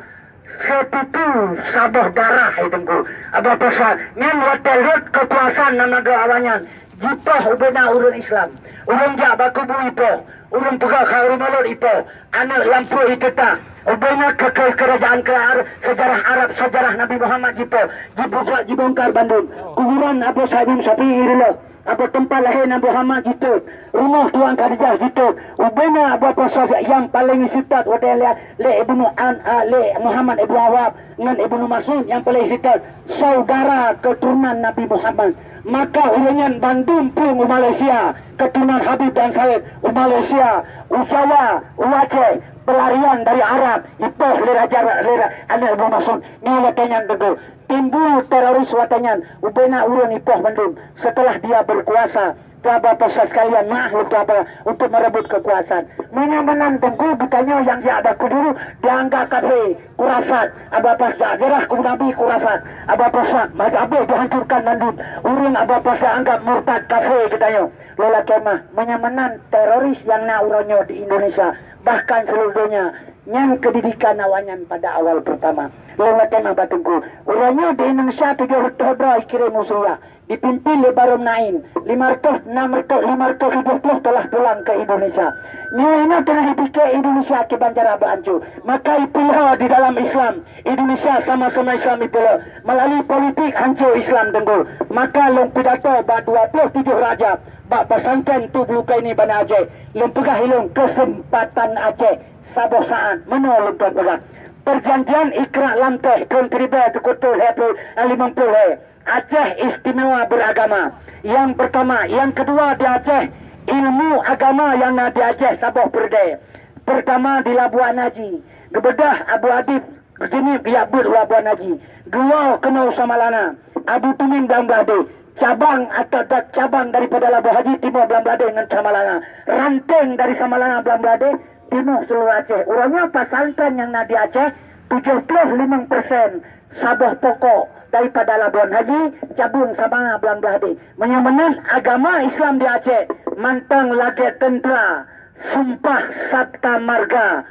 seupupu saboh darah, hai Teungku. Abah Basa, nyan watèe rot keukuasaan lam nanggroe awaknyan, jipoh ubena ureueng Islam. Ureueng jak bak kubu ipoh, ureueng peugah khairi maulud ipoh, aneuk lampôh iteuta. Ubena keu, keu keurajaan keu Ar-, sejarah Arab, sejarah Nabi Muhammad jipoh, jibuka, jibongkar bandum. Kuburan Abu Sa'id bin Syafi'i ireuloh. Apa teumpat lahé Nabi Muhammad jitot, rumoh Tuan Khadijah jitot, ubena Abah Basa nyang paleng isitat watèe lé, lé Ibnu An, a, lé Muhammad Ibnu Wahab ngon Ibnu Mas'ud nyang paleng isitat, saudara keuturonan Nabi Muhammad. Maka ureueng nyan bandum peueng u Malaysia, keuturonan Habib dan Said u Malaysia, u Jawa, u Aceh, pelarian dari Arab, ipoh lé raja, lé ra-, aneuk Ibnu Mas'ud. Nyoe watèe nyan teungku. Timbul teroris watèe nyan, ubena ureueng ipoh bandum. Setelah dia berkuasa, Sahabat pesan sekalian, maaf untuk apa? Untuk merebut kekuasaan. Meunyoe meunan Teungku, geutanyoe nyang jak baku dulu dianggap kafé, kurafat. Apa pas jak jarah kubu Nabi, kurafat. Apa pas habéh dihancurkan mandum. Ureuëng apa pas anggap murtad, kafé geutanyoe. Lôn lakée meu'ah, meunyoe meunan teroris nyang na uroe nyoe di Indonesia, bahkan seluruh donya, nyan keudidikan awaknyan pada awal pertama. Lôn lakée meu'ah bak Teungku, uroe nyoe di Indonesia tujoh reutôh droe ikirém u Suriah, dipimpin lé Bahrain, lima reutôh, enam reutôh, lima reutôh tujoh ploh telah pulang ke Indonesia. Nyoe inoe teungoh jipike Indonesia kiban cara beuancô. Maka ipeuleuho di dalam Islam, Indonesia sama-sama Islam ipeuleuho. Melalui politik hancô Islam Teungku. Maka lôn pidato bak dua ploh tujoh Rajab bak pesantren Tubulukaini Banda Aceh. Lôn peugah ilôn keuseumpatan Aceh saboh saát. Meunoe lôn tuan peugah. Perjanjian Ikrak Lamteh thon siribée tukoh lhée ploh, eh, limong ploh lhée. Aceh istimewa beragama. Yang pertama, yang kedua di Aceh, ilmu agama nyang na di Aceh saboh peureudée. Pertama di Labuan Haji, geubeudôh Abu Adib, geujeunieb geujak beuet u Labuan Haji, geuwoe keunoe u Samalanga, Abu Tumin Blang Blahdeh, cabang atau da-, cabang daripada Labuan Haji timoh Blang Blahdeh ngon Samalanga, ranting dari Samalanga Blang Blahdeh, timoh seuluruh Aceh. Uroe nyoe pesantren nyang na di Aceh, tujoh ploh limong persen saboh pokok daripada Labuan Haji, cabang Samalanga Blang Blahdeh. Meunyoe meunan agama Islam di Aceh, mantong lagée teuntera, sumpah sabta marga,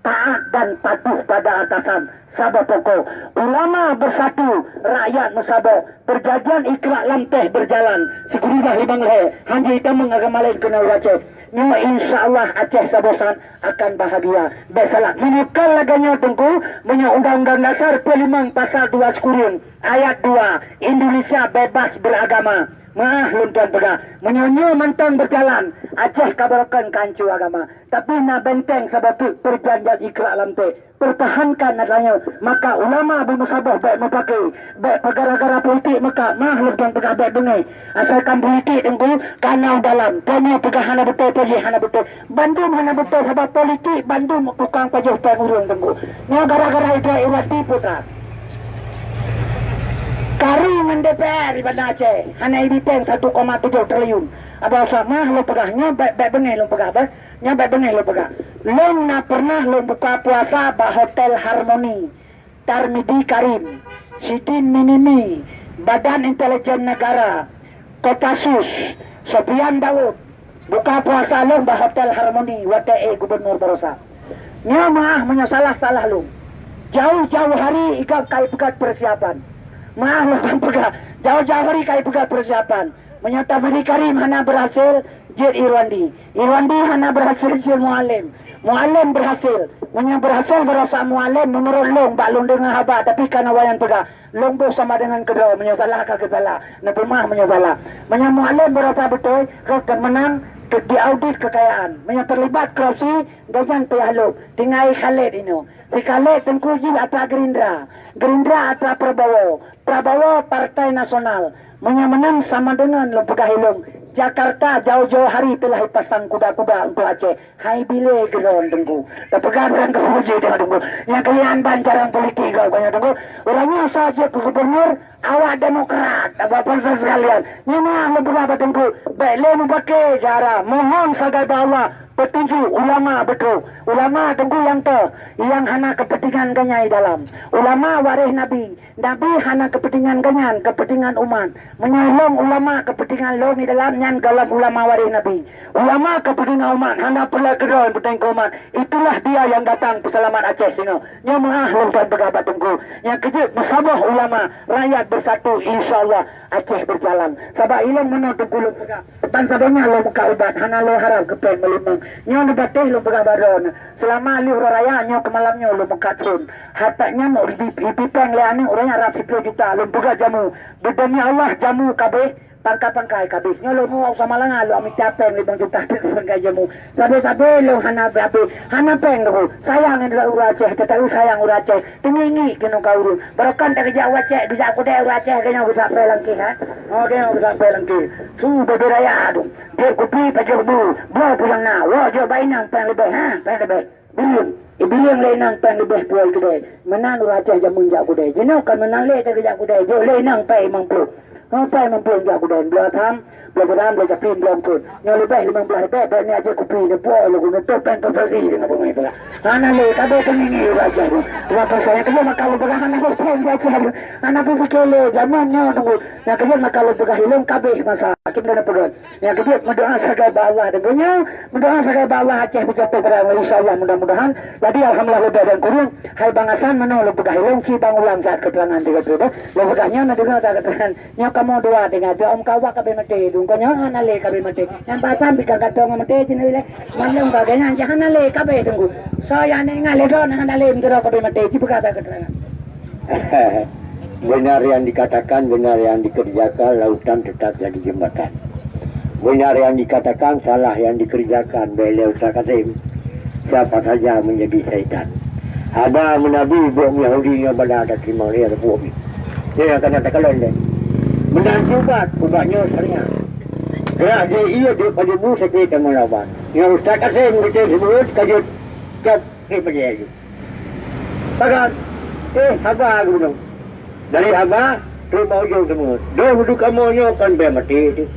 taat dan patuh pada atasan, saboh pokok. Ulama bersatu, rakyat meusaboh. Perjanjian Ikrak Lamteh berjalan. Sikureueng limong lhée, hanjeuet tamong agama laén keunoe u Aceh. Nyoe insya Allah Aceh saboh saát akan bahagia. Bék salah. Meunyoe kon lagée nyoe Teungku, meunyoe Undang-Undang Dasar peuet limong pasal dua sikureueng ayat dua, Indonesia bebas beragama. Meu'ah lôn tuan peugah. Meunyoe nyoe mantong berjalan, Aceh ka barokon ka hancô agama. Tapi na benteng saboh teuk, Perjanjian Ikrak Lamteh. Pertahankan atra nyoe, maka ulama beumeusaboh bék meupaké, bék peugara-gara politik meukat, meu'ah lôn tuan peugah bék beungéh. Asalkan politik Teungku ka na u dalam, tanyoe peugah hana beutôi, peujeuet hana beutôi. Bandum hana beutôi sabab politik, bandum tukang pajoh péng ureuëng Teungku. Nyoe gara-gara Idris Irwandi putra. Karu ngon D P R di Banda Aceh, hana ibi péng satu koma tujoh triliun. Abah Usama lôn peugah nyoe bék, bék beungéh lôn peugah, bék. Nyan bék beungéh lôn peugah. Lôn na peureunah lôn buka puasa bak Hotel Harmoni, Tarmidi Karim, Sidin Minimi, Badan Intelijen Negara, Kopassus, Sofian Daud, buka puasa lôn bak Hotel Harmoni watée ék gubunur baroesa. Nyoe meu'ah meunyoe salah-salah lôn. Jauh-jauh hari igob ka ipeugét peusiapan. Meu'ah lôn peugah, jauh-jauh hari ka ipeugét peusiapan. Meunyoe Tarmidi Karim hana beurhasil, jeuet Irwandi. Irwandi hana beurhasil, jeuet Mualem. Mualem beurhasil. Meunyoe beurhasil baroesa Mualem, meunurot lôn bak lôn deungoe haba, tapi ka na wayang peugah, lôn boh sama deungon keudroe, meunyoe salah ka keusalah, neupeumeu'ah meunyoe salah. Meunyoe Mualem baroesa beutôi, roh dan meunang, keu diaudit keukayaan. Meunyoe teulibat korupsi, gajan payah lôb, tinggai Khaled inoe. Si Khaled Teungku jih atra Gerindra, Gerindra atra Prabowo, Prabowo Partai Nasional. Meunyoe meunan sama deungon lôn peugah ilôn, Jakarta jauh-jauh hari telah ipasang kuda-kuda untuk Aceh. Hai bilé keudroe Teungku. Tapeugah barang keupuji deungon Teungku. Nyang keulian ban carong politik gob nyoe Teungku. Ureuëng nyoe asai jeuet keu gubunur, awak Demokrat, Bapak-Bapak sekalian. Nyoe meu'ah lôn peugah bak Teungku, bék lé meupaké cara. Mohon sagai bak Allah, peutunjuk ulama beutôi. Ulama Teungku nyang toh, nyang hana keupeuntingan geuhnyan di dalam. Ulama waréh Nabi. Nabi hana keupeuntingan geuhnyan, keupeuntingan umat. Meunyoe lôn ulama keupeuntingan lôn di dalam, nyan golom ulama waréh Nabi. Ulama keupeuntingan umat, hana peureulée keudroe peutingkah umat. Itulah dia yang datang peuseulamat Aceh singoh. Nyoe meu'ah lôn tuan peugah bak Teungku. Nyang keujeuet meusaboh ulama, rakyat beusatu, insya Allah Aceh beujalan. Sabab ilôn meunoe Teungku lôn peugah. Ban saboh nyan lôn buka ubat, hana lôn harab keu péng meulimong. Nyoe neubatéh lôn peugah bak droeneuh. Seulama lheueh uroe raya nyoe keu malam nyoe lôn meukat phon. Hareuta nyan ibi-, ibi péng lé aneuk ureuëng Arab siploh juta, lôn peugah jamu. Beudemi Allah jamu kabéh, pangkai-pangkai kabéh. Nyoe lôn woe u Samalanga lôn mita péng limong juta teuk pangkai jamu. Sabe-sabe lôn hana abéh-abéh, hana péng lôn. Sayang ngon ureuëng Aceh, teuka sayang ureuëng Aceh. Teungieng-ngieng keunoe ka ureuëng. Barokon tageujak u Aceh, geujak keudè ureuëng Aceh, keu nyoe geusak péng lam kèh, ha? Oh, keu nyoe geusak péng lam kèh. Su beubeuraya dong. Jeuet kupi pajoh bu, bloe pulang na. Woe jok bak inong péng leubeh, ha? Péng leubeh. Bilieng. Eh, bilieng lé inong péng leubeh puwoe keudè. Meunan ureuëng Aceh jameun jak keudè. Jinoe ka meunan lé tageujak keudè. Jok lé inong péng limong ploh. Sampai mumpung jak kudon, bloe tham, bloe geuram, bloe japin, bloe eungkot. Nyoe leubeh limong blaih ribèe, bèk ni aja kupi ni, puwoe lôn keuneuk top pèng top sasi deungon beungui peugah. Hana lé, ka bèk teungingi raja tu. Sebab pasal nyang keujeuet maka lôn peugah hana bèk pèng raja tu. Hana bèk pike lé, jameun nyoe tunggu. Nyang keujeuet maka lôn peugah ilôn ka abéh masa. Akhé lôn peugah. Nyang keujeuet meudoa sagai bak Allah deungon nyoe, meudoa sagai bak Allah Aceh beujatuh barang, insya Allah mudah-mudahan. Jadi alhamdulillah leubeh dan kureueng. Hai Bang Hasan, meunoe lôn peugah ilôn ci Bang ulang saat keterangan tiga puluh deh. Lôn peugah nyoe na deungoe saat keterangan. Nyoe kamoe dua tinggai, pih ôm kawak ka abéh maté, dungko nyoe hana lé ka abéh maté. Nyang pasang pih ka gatong maté cit lé. Mandum ka geuhnyan, hana lé ka abéh tunggu. Soe nyang ingat lé droeneuh hana lé meudroe ka abéh maté, ci peugah that keterangan. Benar yang dikatakan, benar yang dikerjakan, lautan tetap jadi jembatan. Benar yang dikatakan, salah yang dikerjakan, bèk lé Ustaz Kasim. Siapa saja menjadi syaitan. Haba meunabi buet Yahudi ngon bala tatimang lé buet. Nyoe nyang kana takalon deh. Meunan ubat, ubat nyoe syariat. Gerak jih iya duek pajoh bu sakét dan meulawan. Nyang Ustaz Kasim beutôi seubeut ka jeuet ka trép bajèe jih. Pakat, eh, haba geumeunang. Dari haba, trok bak ujong seumeue. Doh duek kamoe nyoe kan bèe maté teuh.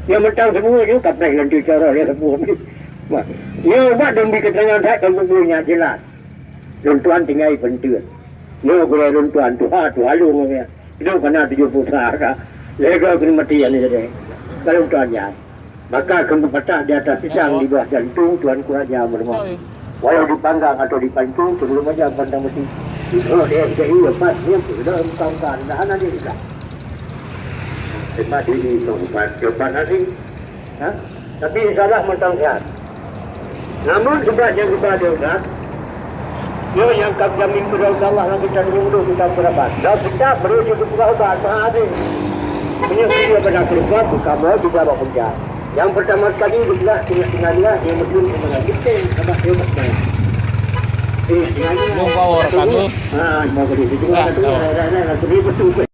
Nyang mantong seumeue nyoe ka preh lôn tucok roh lé sapeue. Wah, nyoe ubat dong bi keuteurangan that kan buku nyan jelas. Lôn tuan tinggai peunteuen. Nyoe gurèe lôn tuan tuha, tuha lôn ngon nyan. Nyoe kana tujoh ploh sa ka. Lhèe goe keuneuk maté nyan jadi. Ka lôn tuan nyan. Maka keuneuk patah di atas pisang di bawah jantung Tuanku Raja Meurumoh. Walau dipanggang atau dipancung, sebelum aja pantang besi. Itu dia jadi lepas dia sudah bukan bukan dah ada dia sudah. Sebab diri tu bukan lepas nasi. Ha? Tapi insya Allah mantong sihat. Namun sebab nyang geuba dia ubat, nyoe nyang ka jamin keudroe Allah nyang geutanyoe ureueng geutanyoe peurabat. Dan setiap beri dia geupeugah ubat, Maha Adil. Meunyoe dia pada keuluwa, buka mau juga bak puncak. Yang pertama sekali dibelah tinggal-tinggal dia, dia mungkin mengenal genteng, sabab dia tak tahu. Eh, tinggal dia. Lung power kamu. Ha, mau ke dia. Itu kan tu, dah, dah, dah, dah, tu dia betul.